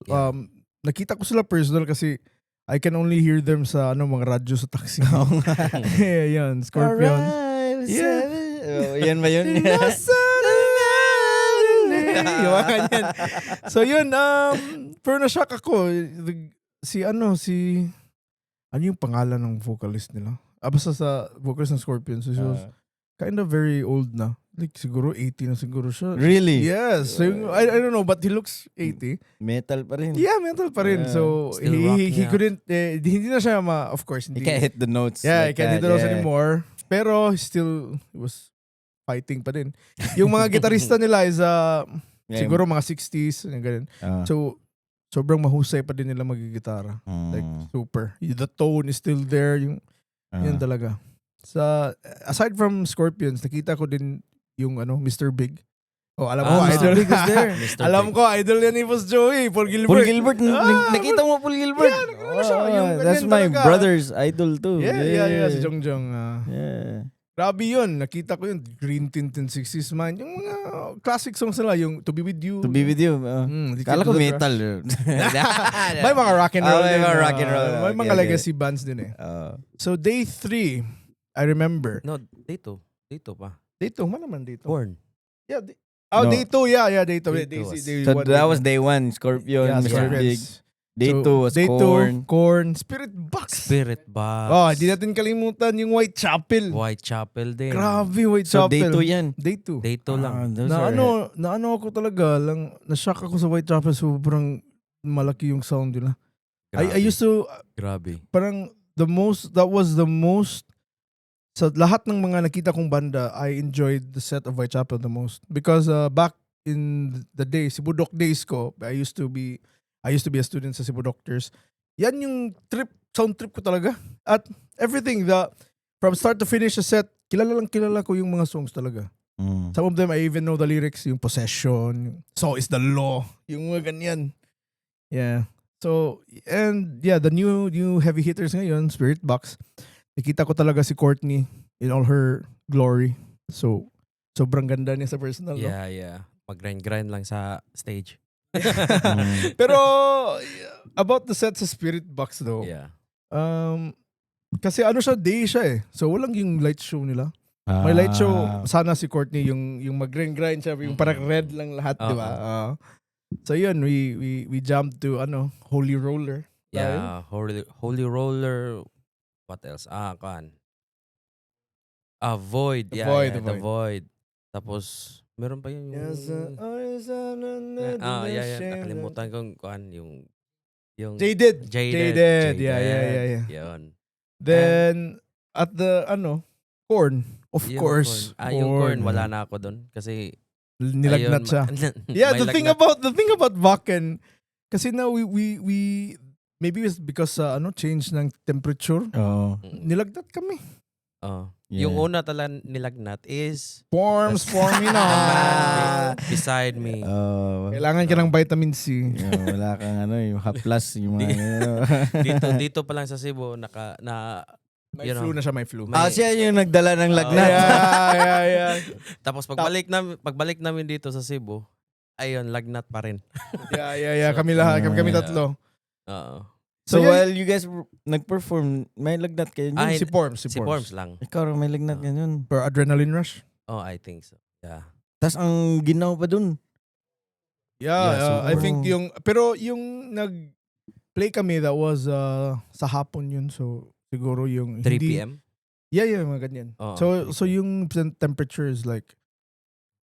Yeah. Nakita ko sila personal kasi I can only hear them sa mga radyo sa taxi. Yeah, yan, Scorpions. Yeah. Yan ba yun? Yung mga ganyan. So yun, pero na-shock ako. Ano yung pangalan ng vocalist nila? Basta sa vocalist ng Scorpions. So she was kind of very old na. Like siguro 80 na siguro siya. Really? Yes. So, I don't know, but he looks 80. Metal pa rin. Yeah, metal pa rin. So he couldn't, hindi na siya of course. He can't hit the notes. Yeah, like he can't hit the notes anymore. Pero he was fighting pa din. Yung mga gitarista nila is siguro mga 60s. Ganun. So, sobrang mahusay pa din nila magigitara. Like, super. The tone is still there. Yun talaga. Aside from Scorpions, nakita ko din yung Mr. Big. Alam mo, idol. Mr. Big is there. Alam ko, idol yan ni Boss Joey. Paul Gilbert. Nakita mo Paul Gilbert? That's my brother's idol too. Yeah. Si Jongjong. Yeah. Grabe yun. Nakita ko yun. Green Tint and 60s Man. Yung mga classic songs nila. Yung To Be With You. To Be With You. Kala ko metal. May mga rock and roll. May mga rock and roll. May mga legacy bands din eh. So day 3, I remember. No, day 2. Day 2 pa. Day 2? Man naman day 2. Born. Yeah. No. Day 2. Yeah, day 2. So that was day 1. Scorpion, Mr. Big. Day 2 was Korn. Korn. Spirit Box. Hindi natin kalimutan yung Whitechapel. Whitechapel din. Grabe, Whitechapel. So day 2 yan. Day 2. Day 2 lang. Na ako talaga lang. Na-shock ako sa Whitechapel. Sobrang malaki yung sound nila. I used to... Grabe. Parang that was the most... Sa lahat ng mga nakita kong banda, I enjoyed the set of Whitechapel the most. Because back in the days, Sibudok days ko, I used to be a student sa Cebu Doctors. Yan yung sound trip ko talaga. At everything, from start to finish the set, kilala ko yung mga songs talaga. Some of them, I even know the lyrics, yung Possession, So Is the Law, yung mga ganyan. Yeah. So, and yeah, the new heavy hitters ngayon, Spirit Box, nakita ko talaga si Courtney in all her glory. So, sobrang ganda niya sa personal. Yeah. Mag-grind lang sa stage. Pero about the set sa Spirit Box though. Yeah. Kasi day siya eh. So walang yung light show nila. May light show sana si Courtney yung mag-grind siya, yung parang red lang lahat, di ba? So yun, we jumped to Holy Roller. Yeah, Holy Roller. What else? Void. Yeah, The Void. Tapos meron pa yun yung... Nakalimutan kong yung Jaded. Jaded. Yeah. Yun. Then, at the, Korn. Of course. Yung Korn, wala na ako doon. Kasi, nilagnat siya. Yeah, the thing about Wacken, kasi now we maybe it's because change ng temperature. Nilagnat kami. Yung una talaga nilagnat is forming na. Beside me. Kailangan ka ng vitamin C. Wala kang yung plus yung mga dito pa lang sa Cebu may flu na siya, may flu. Siya yung nagdala ng lagnat. Yeah. Tapos pagbalik namin dito sa Cebu, ayun, lagnat pa rin. Yeah. Kami tatlo. So while you guys nag-perform, may lagnat kayo? Si Forms lang. Ikaw may lagnat ganyan. For adrenaline rush? I think so. Yeah. Tas ang ginaw pa dun. Yeah, I think pero yung nag-play kami, that was sa hapon yun. So siguro yung 3 p.m.? Yeah, mga ganyan. So yung temperature is like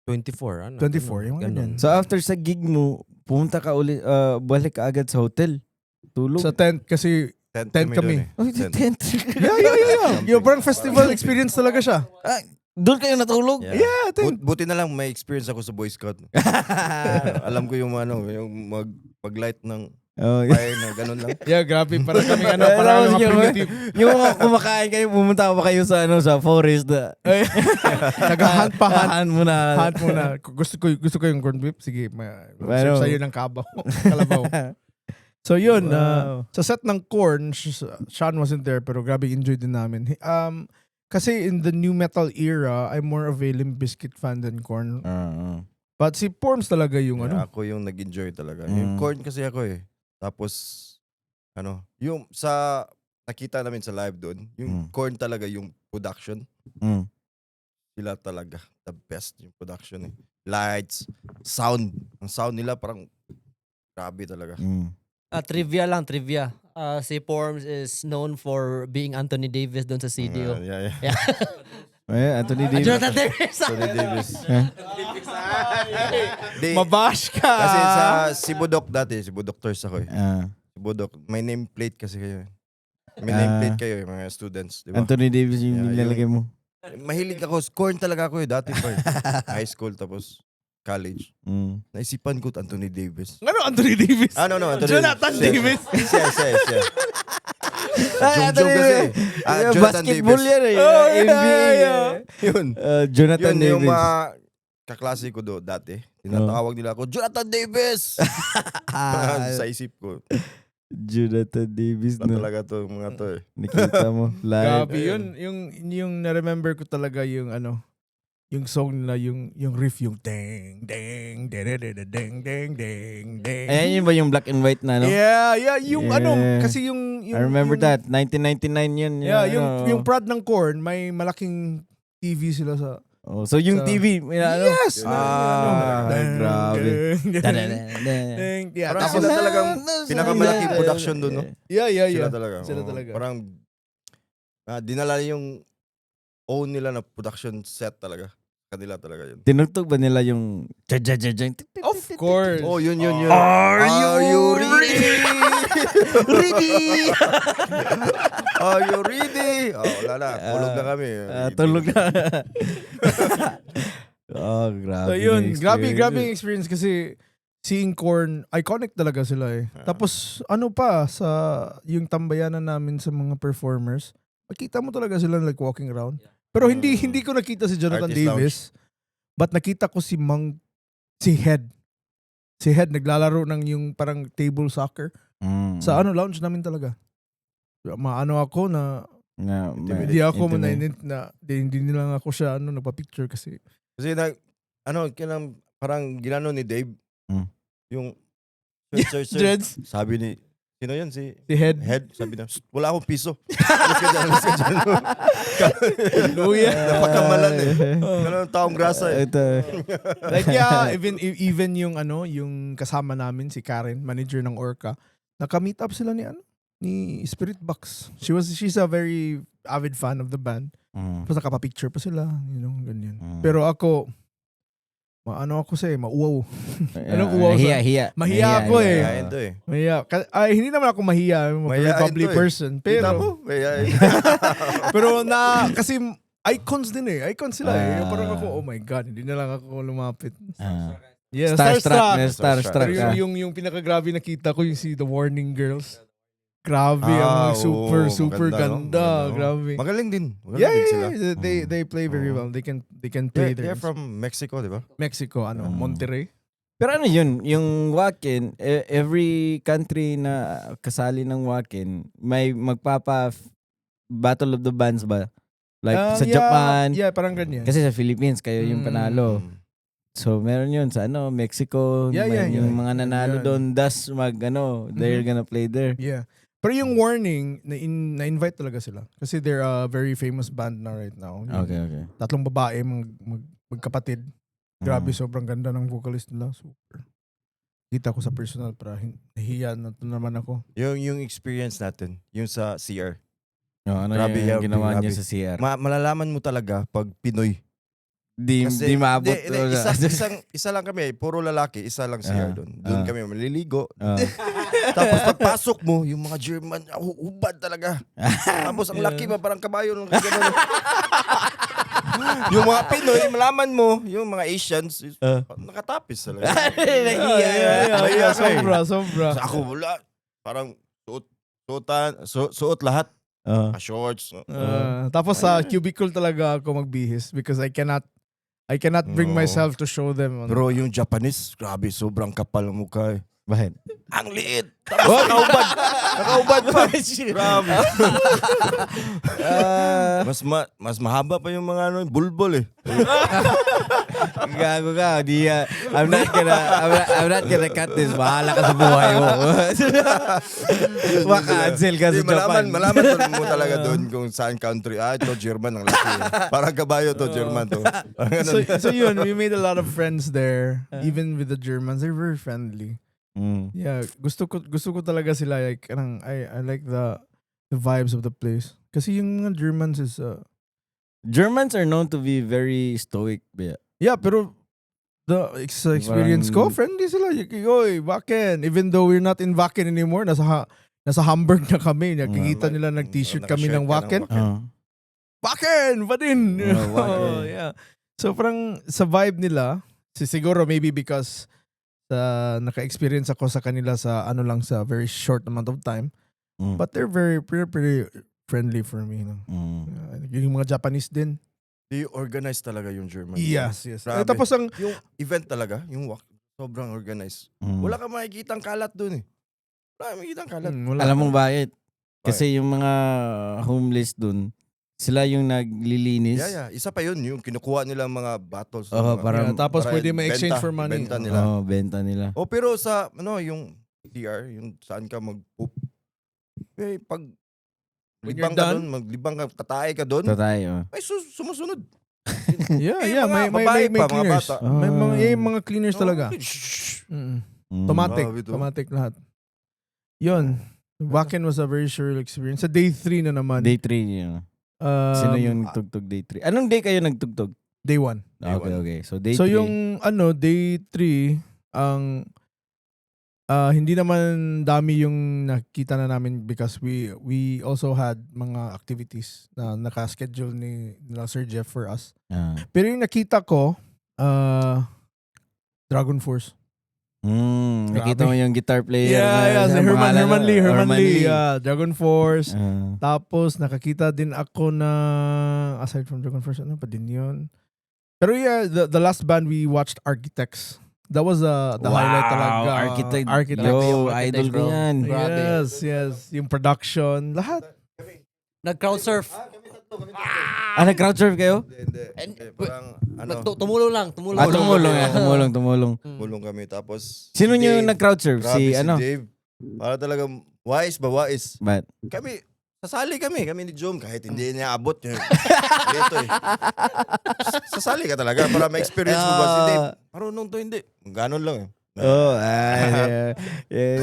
24, ano? 24, yung ganyan. So after sa gig mo, pumunta ka ulit, balik ka agad sa hotel. Tulog. Sa tent kasi tent kami. Oh, tent. Yeah. Yung parang festival experience talaga siya. Doon kayo natulog? Yeah, tent. Buti na lang may experience ako sa Boy Scout. Alam ko yung yung mag-light ng fire na ganun lang. Yeah, grabe. Parang kami parang mga primitive. Yung mga kumakain kayo, pumunta pa kayo sa sa forest. Nag-hunt pa. Hunt muna. Hunt muna. Gusto ko yung corned beef. Sige, serve sa'yo ng kalabaw. So yun, sa set ng Korn, Sean wasn't there pero grabe enjoy din namin. Kasi in the new metal era, I'm more of a Limp Bizkit fan than Korn. But si Porms talaga yung Ako yung nag-enjoy talaga. Yung Korn kasi ako eh. Tapos, yung sa nakita namin sa live doon, yung Korn talaga yung production. Sila talaga, the best yung production eh. Lights, sound. Ang sound nila parang grabe talaga. Trivia. Si Porms is known for being Anthony Davis doon sa CDO. Yeah. Anthony Davis. Jonathan Davis. Anthony Davis. Mabash ka! Kasi sa Sibudok dati, Sibudoctors ako eh. Sibudok, may nameplate kasi kayo. May nameplate kayo mga students, di ba? Anthony Davis yung nilalagay mo. Mahilig ako, Korn talaga ako eh, dati pa eh. High school tapos college. Naisipan ko Anthony Davis. Ano Anthony Davis? No, Anthony Jonathan Davis. Siya. Jungjung kasi. Jonathan Basketball Davis. yan eh. NBA. Yun. Jonathan Yun Davis. yung mga kaklase ko do dati. Tinatawag nila ako, Jonathan Davis! Sa isip ko. Jonathan Davis. Na talaga to, mga to eh. Nakita mo. Live. Grabe yun. Yung na-remember ko talaga yung yung song nila, yung riff, yung ding, ding, ding, ding, ding, ding, ding, ding. Ayan yun ba yung black and white na Yeah, yung kasi yung I remember that. 1999 yun. Yeah, yung prod ng Korn, may malaking TV sila sa... so yung TV, yes! Grabe. Yeah, Parang sila talagang pinakamalaking production doon, no? Yeah. Sila talaga. Parang dinala yung own nila na production set talaga. Kanila talaga yun. Tinugtog ba nila yung of course. Oh, yun. Are you ready? Are you ready? Wala na. Tulog na kami. Tulog na. Grabe. So yun, grabe yung experience kasi seeing Korn, iconic talaga sila eh. Tapos sa yung tambayanan namin sa mga performers, makita mo talaga sila like walking around. Pero hindi ko nakita si Jonathan Artist Davis. But nakita ko si Head. Si Head naglalaro ng yung parang table soccer. Sa lounge namin talaga. Maano ako na hindi ako hindi nila ako siya nagpa-picture kasi parang ginano ni Dave yung sir, Dreads. sabi ni sino yun? Si Head. Sabi na, wala akong piso. Alas ka dyan. Luya. Napakamalan eh. Ganun taong grasa eh. Like yeah, even yung yung kasama namin si Karen, manager ng Orca, naka-meet up sila ni Spirit Box. She's a very avid fan of the band. Tapos nakapa-picture pa sila, ganyan. Pero ako ako mauwaw. Anong uwaw? Mahiya ako eh. Mahiya. Hindi naman ako mahiya. Very bubbly person. Pero pero kasi icons din eh. Icons sila eh. Parang ako, oh my God, hindi na lang ako lumapit. Yeah, Starstruck. Yung pinakagrabe nakita ko yung si The Warning Girls. Grabe, ang super ganda. Grabe. Magaling din. Yeah. They play very well. They can play They're from Mexico, di ba? Mexico, Monterrey. Pero yun, yung Wacken, every country na kasali ng Wacken, may Battle of the Bands ba? Like sa Japan. Yeah, parang ganyan. Kasi sa Philippines, kayo yung panalo. So, meron yun sa Mexico. Yung mga nanalo doon, they're gonna play there. Yeah. Pero yung Warning, na-invite talaga sila. Kasi they're a very famous band na right now. Okay. 3 babae, magkapatid. Grabe, sobrang ganda ng vocalist nila. Super. Kita ko sa personal, para nahiya na naman ako. Yung experience natin, yung sa CR. Grabe yung ginawa niya sa CR. Malalaman mo talaga pag Pinoy. Di maabot. Isa lang kami, puro lalaki, isa lang siya doon. Doon kami maliligo. Tapos pagpasok mo, yung mga German, hubad talaga. Tapos ang laki ba, parang kabayo. Yung mga Pinoy, malaman mo, yung mga Asians, nakatapis talaga. Sobra. Ako wala. Parang suot lahat. Shorts. Tapos sa cubicle talaga ako magbihis because I cannot bring myself to show them. Pero yung Japanese, grabe, sobrang kapal ng mukha. Bakit? Ang liit. Tapos nakaubad pa. Grabe. Mas mahaba pa yung mga bulbol eh. Gago ka. I'm not gonna cut this. Bahala ka sa buhay mo. Maka-cancel ka sa Japan. Malaman mo talaga doon kung saan country. Ito German ang laki. Parang kabayo to, German to. So yun, we made a lot of friends there. Even with the Germans, they're very friendly. Yeah, gusto ko talaga sila, like I like the vibes of the place. Kasi yung mga Germans is Germans are known to be very stoic. yeah, pero the experience ko, friendly sila. Oy, Wacken. Even though we're not in Wacken anymore, nasa Hamburg na kami. Nakikita nila nag-t-shirt kami ng Wacken. Wacken pa din. Wacken. Yeah. So parang sa vibe nila, siguro maybe because naka-experience ako sa kanila sa sa very short amount of time. But they're very pretty friendly for me. No? Yung mga Japanese din. They organize talaga yung German. Yes. Tapos yung event talaga, yung sobrang organized. Wala ka makikitang kalat dun eh. Wala ka makikitang kalat. Alam mo bakit? Kasi yung mga homeless dun, sila yung naglilinis. Yeah. Isa pa yun, yung kinukuha nila mga bottles. Tapos pwede ma-exchange for money. Benta nila. Benta nila. Pero sa, yung TR, yung saan ka mag-poop. Pag libang ka doon, maglibang ka, tatay ka doon. Ay, sumusunod. Yeah. May cleaners. May mga cleaners talaga. Automatic lahat. Yun. Wacken was a very surreal experience. Sa day 3 na naman. Day 3, yeah. Sino yung tugtog day 3? Anong day kayo nagtugtog? Day 1. Okay. So day 3. So yung day 3, ang hindi naman dami yung nakita na namin because we also had mga activities na naka-schedule ni Sir Jeff for us. Pero yung nakita ko, Dragon Force. Nakita mo yung guitar player. Yeah, si Herman Lee. Dragon Force. Tapos nakakita din ako na aside from Dragon Force, ano pa din yun? Pero yeah, the last band we watched, Architects. That was the highlight talaga. Architect. Yo, idol ko yan. Yes. Yung production, lahat. Nag-crowd surf. Nag-crowd surf kayo? Hindi. Parang, Tumulong lang. Tumulong kami. Tapos, sino nyo yung nag-crowd surf? Si Dave. Para talaga, wise. But, kami, sasali kami ni Jom. Kahit hindi niya abot. Dito eh. Sasali ka talaga para ma-experience mo ba si Dave. Marunong to, hindi. Ganon lang eh.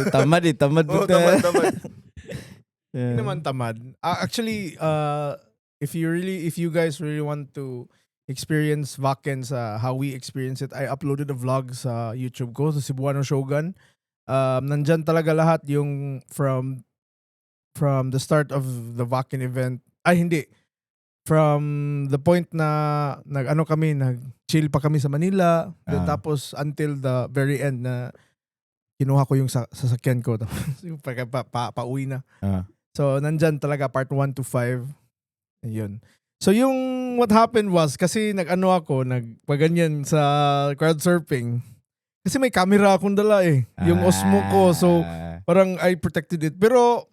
Tamad. Tamad. Hindi naman tamad. Actually, if you guys really want to experience Wacken sa how we experience it, I uploaded a vlog sa YouTube ko sa Cebuano Shogun. Nandyan talaga lahat yung from the start of the Wacken event. Hindi. From the point na nag-chill pa kami sa Manila. Then tapos until the very end na kinuha ko yung sasakyan ko. Yung pauwi na. So, nandyan talaga part 1 to 5. Ayun. So, yung what happened was, kasi nagpaganyan sa crowd surfing. Kasi may camera akong dala eh. Yung Osmo ko. So, parang I protected it. Pero,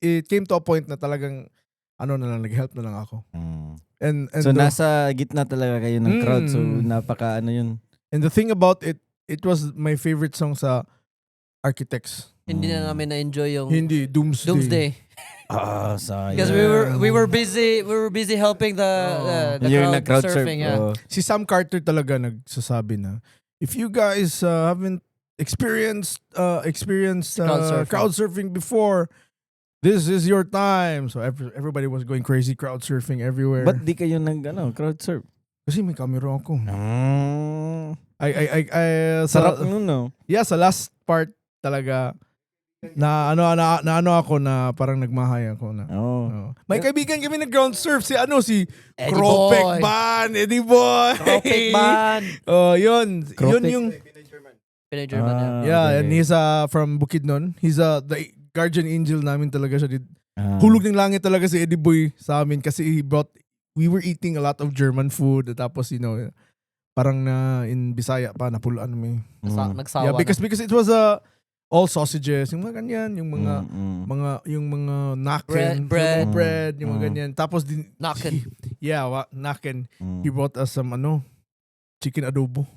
it came to a point na talagang, nag-help na lang ako. And so, nasa gitna talaga kayo ng crowd. So, napaka yun. And the thing about it was my favorite song sa Architects. Hindi na namin na-enjoy yung Doomsday. Sayang. Because we were busy helping the crowd surfing. Yeah. Si Sam Carter talaga nagsasabi na, if you guys haven't experienced crowd surfing before, this is your time. So everybody was going crazy crowd surfing everywhere. Ba't di kayo crowd surf? Kasi may camera ako. Sarap nun, no? Yeah, sa last part talaga na ano ako na parang nagmahay ako na. Oh. May kaibigan kami na ground surf si Eddie Kropek Boy. Ban, Eddie Boy. Tropik ban. Oh, yun. Kropek. Yun yung Pinay German na. yeah, okay. and he's from Bukidnon. He's the guardian angel namin talaga siya. Hulog ng langit talaga si Eddie Boy sa amin kasi we were eating a lot of German food tapos parang na in Bisaya pa napulaan mi. Nagsawa Yeah, because it was all sausages, yung mga ganyan, yung mga naken, bread, yung mga ganyan. Tapos din Naken. naken. He brought us some chicken adobo.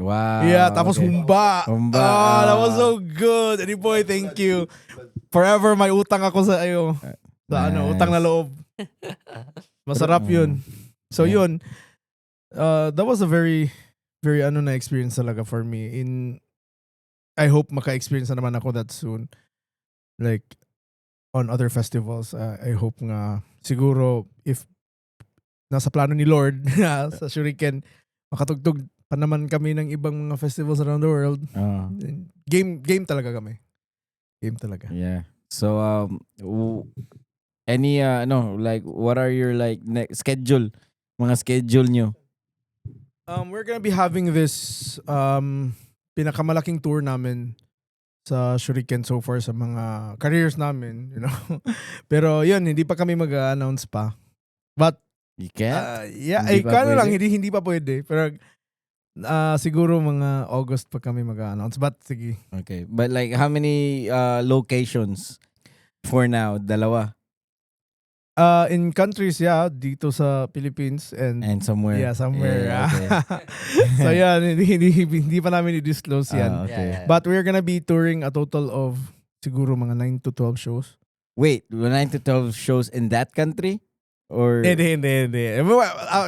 Wow. Yeah, tapos okay. humba. Humba. That was so good. Eddie Boy, thank you. Forever may utang ako sa iyo. Sa Nice. utang na loob. Masarap yun. So yun, that was a very, very na experience talaga for me. I hope maka-experience na naman ako that soon. Like, on other festivals. I hope nga, siguro, if nasa plano ni Lord sa Shvriken, makatugtog pa naman kami ng ibang mga festivals around the world. Game talaga kami. Game talaga. Yeah. So any like what are your like next schedule? Mga schedule nyo? We're gonna be having this pinakamalaking tour namin sa Shvriken so far sa mga careers namin, Pero yun, hindi pa kami mag-announce pa. But You can't? yeah, Hindi pa kano lang, pwede? hindi pa pwede. Pero siguro mga August pa kami mag-announce. But sige. Okay. But like how many locations for now? Dalawa? In countries, dito sa Philippines and somewhere. yeah, somewhere. Yeah, okay. So yan, hindi pa namin i-disclose yan. Okay. Yeah. But we're gonna be touring a total of siguro mga 9 to 12 shows. Wait, 9 to 12 shows in that country? Or Hindi.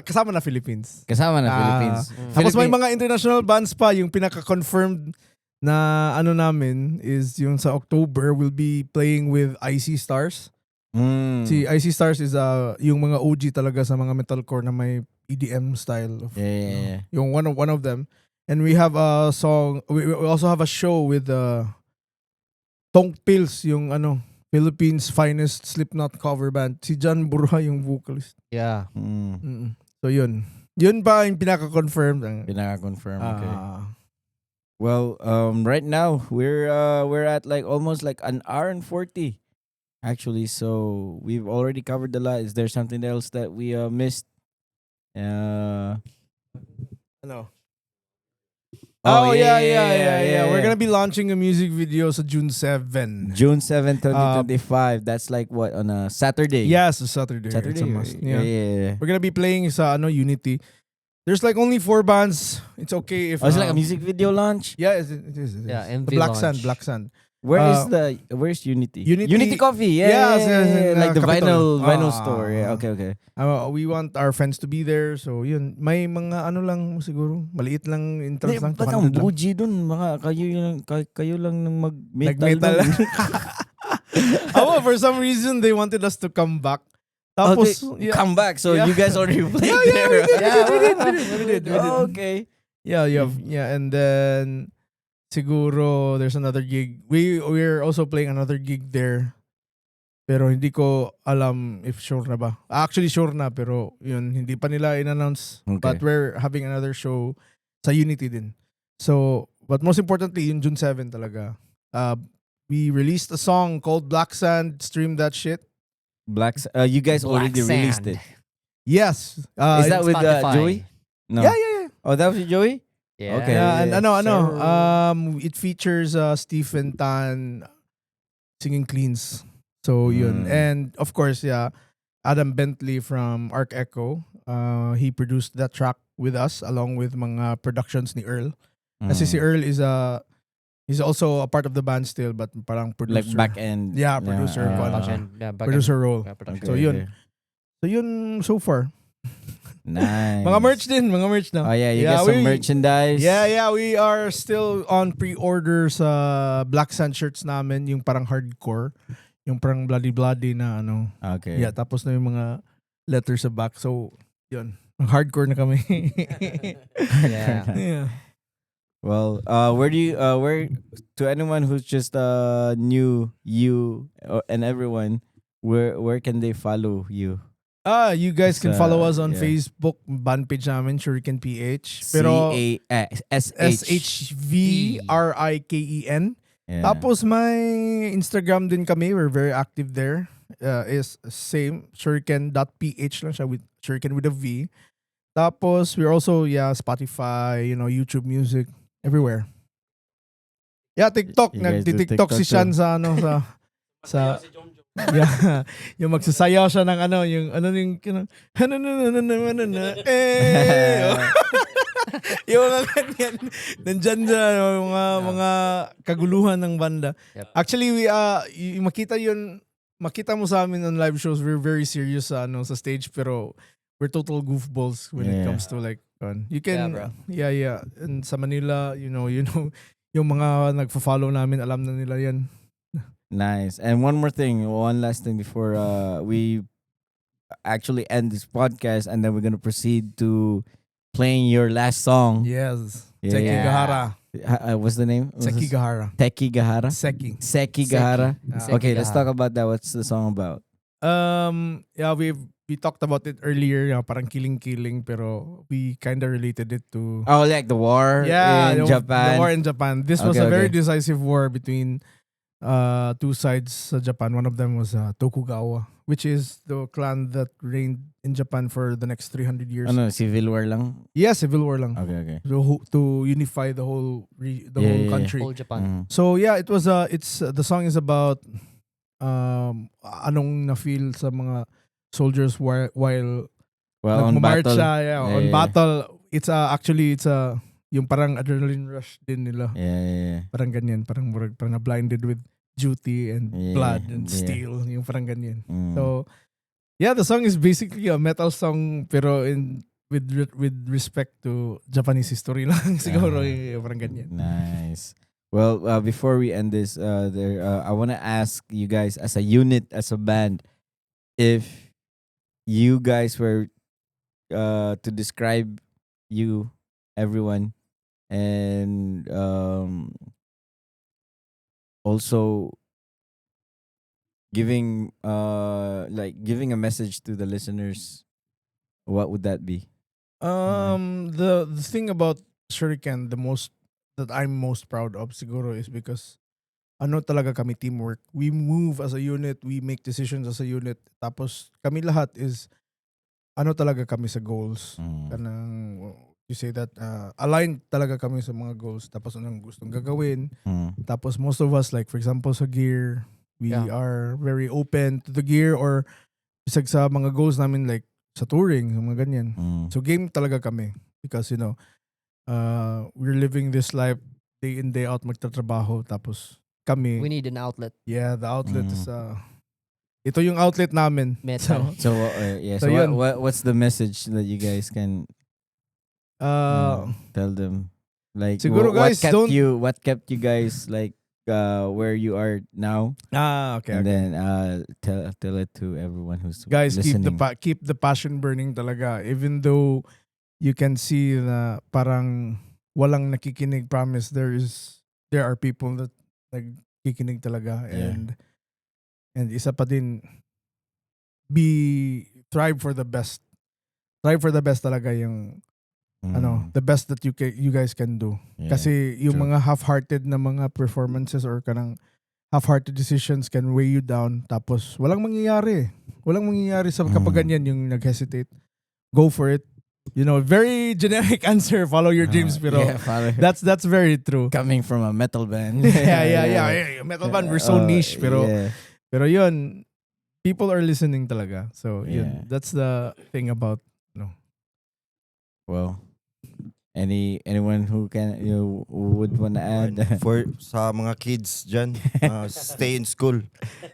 Kasama na Philippines. kasama na Philippines? Tapos may mga international bands pa. Yung pinaka-confirmed na namin is yung sa October we'll be playing with IC Stars. Si IC Stars is yung mga OG talaga sa mga metalcore na may EDM style of Yeah. yung one of them. And we have a song, we also have a show with Tong Pills, yung Philippines finest Slipknot cover band. Si John Burha yung vocalist. Yeah. So yun. Yun pa yung pinaka-confirmed. Pinaka-confirm. Okay. Well, right now we're at like almost like an hour and 40 actually. So we've already covered a lot. Is there something else that we missed? Oh, yeah. We're gonna be launching a music video sa June 7. June 7, 2025. That's like what, on a Saturday? Yes, a Saturday. Saturday. It's a must. Yeah. We're gonna be playing sa Unity. There's like only 4 bands. It's okay if Oh, it's like a music video launch? Yeah, it is. Yeah, MV The Black launch. Sand. Where's Unity? Unity Coffee. Yes, Like the Capitol. vinyl store. Yeah, okay. We want our friends to be there. So yun, may mga lang siguro, maliit lang entrance lang. Ba't ang 200 lang. bougie dun? Kayo lang nang mag-metal. Nag-metal. For some reason they wanted us to come back. Tapos Come back. So you guys already played there. we did. Oh, okay. Yeah, and then siguro there's another gig. We're also playing another gig there. Pero hindi ko alam if sure na ba. Actually sure na pero yun hindi pa nila in-announce. Okay. But we're having another show sa Unity din. So, but most importantly, yung June 7 talaga. We released a song called Black Sand. Stream that shit. You guys Black already released Sand. it. Yes. Is that with Spotify. Joey? No. Yeah. Oh, that was with Joey? Yeah. Okay. Yeah, and Yes, it features Stephen Tan singing cleans. So yun. Mm. And of course, Adam Bentley from Arc Echo. He produced that track with us along with mga productions ni Earl. Kasi si Earl is he's also a part of the band still but parang producer. Like back end. Yeah, producer. Producer role. Okay, So yun. So yun so far. Nice. Mga merch na. Oh yeah, you get some merchandise. Yeah, we are still on pre-order sa Black Sand shirts namin, yung parang hardcore, yung parang bloody na Okay. Yeah, tapos na yung mga letters sa back. So, yun. Hardcore na kami. Yeah. Yeah. Well, where do you where to anyone who's just new you and everyone, where can they follow you? You guys can follow us on Yeah. Facebook, band page namin, Shvriken PH. C Pero A S H. SHVRIKEN. Yeah. Tapos may Instagram din kami. We're very active there. Is same, shuriken.ph lang siya, with Shuriken with a V. Tapos we're also, Spotify, YouTube Music, everywhere. Yeah, TikTok. You guys do Nagti-TikTok si TikTok Shan too? sa sa yeah, yung magsasayaw siya ng yung yung mga ganyan. Nandyan siya, yung mga kaguluhan ng banda. Yep. Actually, makita mo sa amin on live shows, we're very serious sa stage, pero we're total goofballs when it Yeah. comes to like you can Yeah, bro. yeah. And sa Manila, you know yung mga nagfo-follow namin, alam na nila yan. Nice. And one last thing before we actually end this podcast, and then we're gonna proceed to playing your last song. Yes. Yeah. Sekigahara. What's the name? Sekigahara. Sekigahara. Sekigahara. Seki. Okay, let's talk about that. What's the song about? Yeah, we talked about it earlier, parang killing, pero we kind of related it to Oh, like the war in Japan. The war in Japan. This was Okay, a very okay. decisive war between two sides sa Japan. One of them was Tokugawa, which is the clan that reigned in Japan for the next 300 years. Ano, civil war lang? Yeah, civil war lang. Okay. To unify the whole whole country. Whole Japan. Mm. So yeah, it was the song is about anong na-feel sa mga soldiers while on nagmamarch battle. siya, on battle. It's actually yung parang adrenaline rush din nila. Yeah. Parang ganyan, parang na-blinded with duty and Yeah, blood and yeah. steel, yung parang ganyan. Mm. So yeah, the song is basically a metal song, pero with respect to Japanese history lang siguro, parang ganyan. Nice. Well, before we end this, I want to ask you guys, as a unit, as a band, if you guys were to describe you, everyone, and also giving a message to the listeners, what would that be? The thing about Shuriken, that I'm most proud of siguro is because talaga kami teamwork. We move as a unit, we make decisions as a unit. Tapos kami lahat is talaga kami sa goals. Kanang you say that aligned talaga kami sa mga goals. Tapos anong gustong gagawin. Tapos most of us, like for example sa gear, we are very open to the gear, or isag sa mga goals namin, like sa touring, sa mga ganyan. So game talaga kami because we're living this life day in day out, magtatrabaho, tapos kami, We need an outlet. yeah, the outlet is ito yung outlet namin. Metal. So So yun. what's the message that you guys can tell them? Like Siguro guys, what kept you guys like where you are now? Okay. And then tell it to everyone who's Guys, listening. keep the passion burning talaga. Even though you can see na parang walang nakikinig, promise there are people that nagkikinig talaga. Yeah. And isa pa din, strive for the best. Strive for the best talaga yung the best that you guys can do. Yeah, Kasi yung true. mga half-hearted na mga performances or kanang half-hearted decisions can weigh you down, tapos walang mangyayari sa kapag ganyan yung nag-hesitate. Go for it. Very generic answer, follow your dreams, pero that's very true. Coming from a metal band. Yeah. Metal band, we're so niche, pero yun, people are listening talaga. So yun, that's the thing about Well, anyone who would want to add? For sa mga kids dyan, stay in school.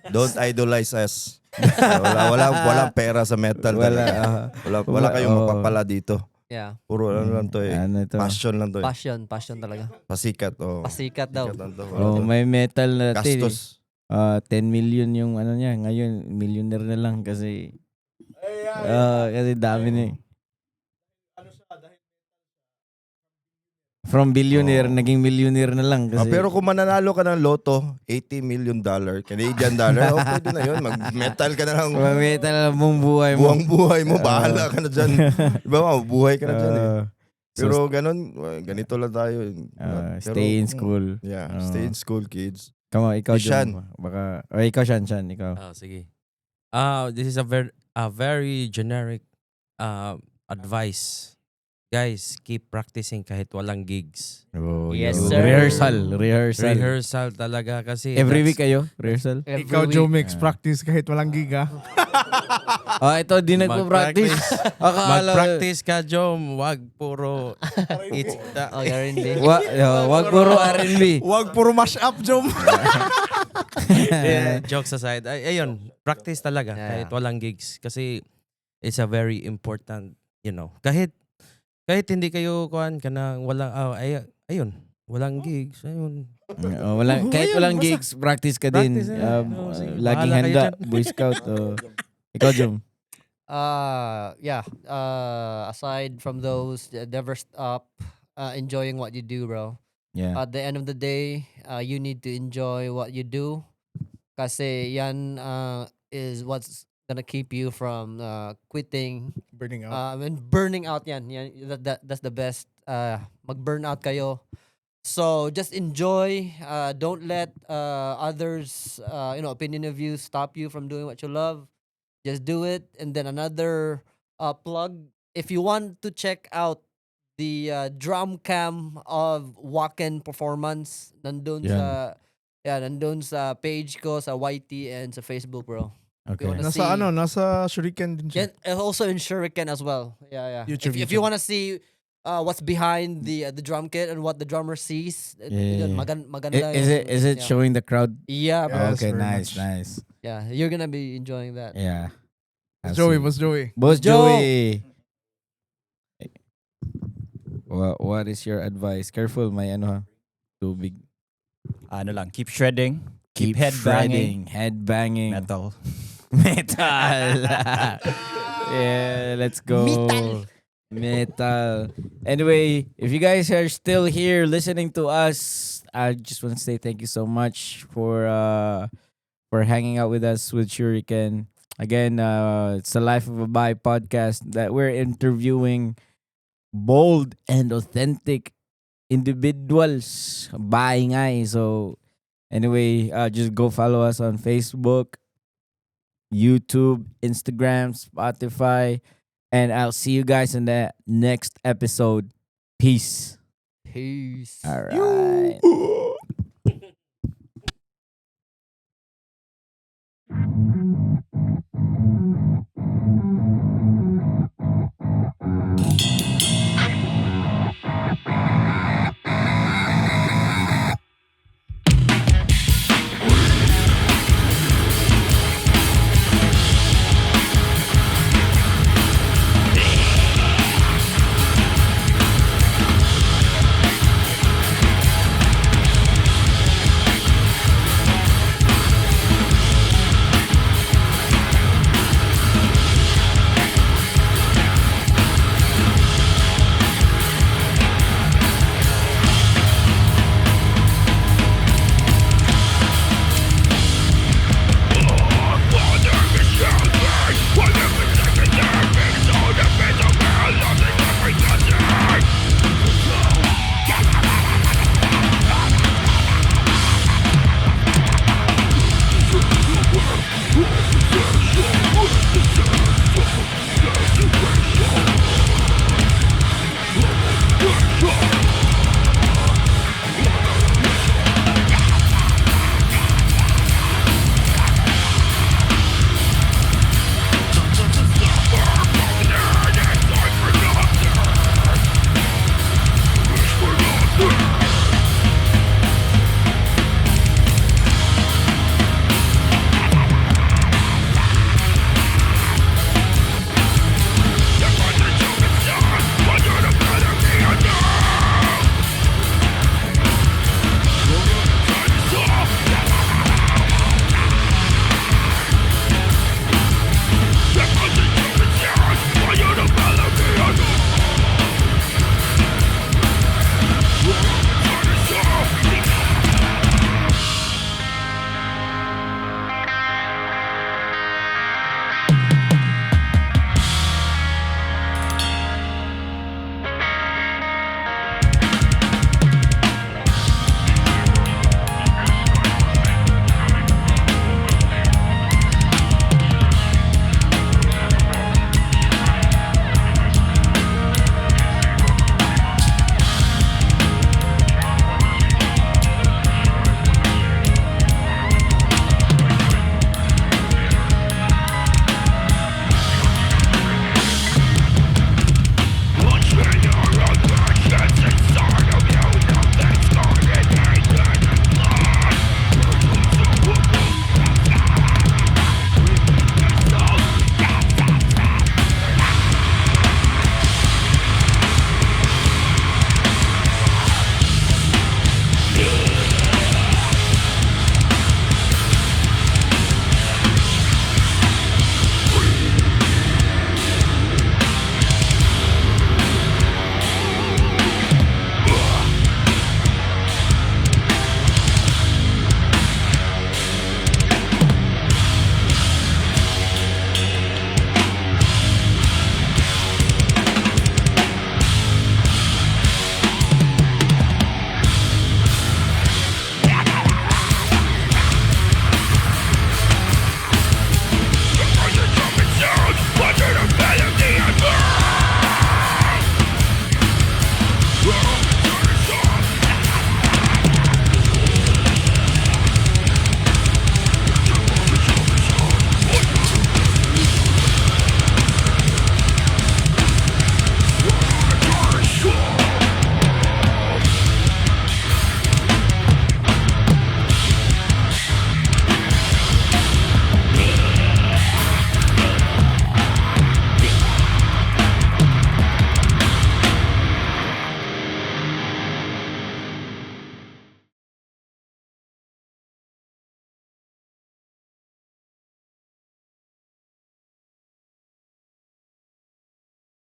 Don't idolize us. Walang pera sa metal. Wala kayong mapapala dito. Yeah. Puro lang to passion lang to. Passion talaga. Pasikat. Pasikat daw. May metal na Gastos. 10 million yung niya. Ngayon, millionaire na lang kasi kasi dami na From billionaire, naging millionaire na lang. Kasi, Pero kung mananalo ka ng loto, $80 million, Canadian dollar, pwede na yun. Mag-metal ka na lang. Mag-metal na buong buhay mo. Buong buhay mo, bahala ka na dyan. Iba mo, buhay ka na dyan eh. Pero ganito lang tayo. Stay in school. Yeah, stay in school, kids. Come on, ikaw Shan. dyan. Baka, ikaw, Shan, ikaw. Sige. This is a very generic advice. Guys, keep practicing kahit walang gigs. Oh, Yes, yo. sir. Rehearsal Talaga kasi Every week kayo? Rehearsal? Ikaw, Joe, mix practice kahit walang giga. Ito, di nagpo-practice. Mag-practice ka, Jom. Wag puro itita. R&B. Wag puro R&B. Wag puro mash up, Joe. Jokes aside. Ayun, practice talaga kahit walang gigs. Kasi it's a very important, kahit hindi kayo kuhan ka na walang ayun, walang gigs. Ayun. Kahit walang gigs, practice ka din. Practice, sige, Laging bahala kayo handa, Boy Scout. Ikaw, Jom. Aside from those, never stop enjoying what you do, bro. Yeah. At the end of the day, you need to enjoy what you do kasi yan is what's gonna keep you from quitting. Burning out. And burning out yan. That's the best. Mag-burn out kayo. So just enjoy. Don't let others, opinion of you stop you from doing what you love. Just do it. And then another plug. If you want to check out the drum cam of Wacken performance, nandun sa page ko sa YT and sa Facebook, bro. Okay. Nasa Shvriken din siya. And also in Shvriken as well. Yeah. YouTube, If you want to see what's behind the drum kit and what the drummer sees, maganda. Is it showing the crowd? Yeah, bro. Yes, Okay, very nice, much. nice. Yeah, you're gonna be enjoying that. Yeah. Joey. Boss Joey. What is your advice? Careful, may too big. Keep shredding. Keep headbanging. Metal. Metal. Yeah, let's go. Metal. Anyway, if you guys are still here listening to us, I just want to say thank you so much for hanging out with us with Shvriken. Again, it's the Life of a Bi podcast that we're interviewing bold and authentic individuals. Bi nga eh. So anyway, just go follow us on Facebook, YouTube, Instagram, Spotify, and I'll see you guys in the next episode. Peace. Peace. All right.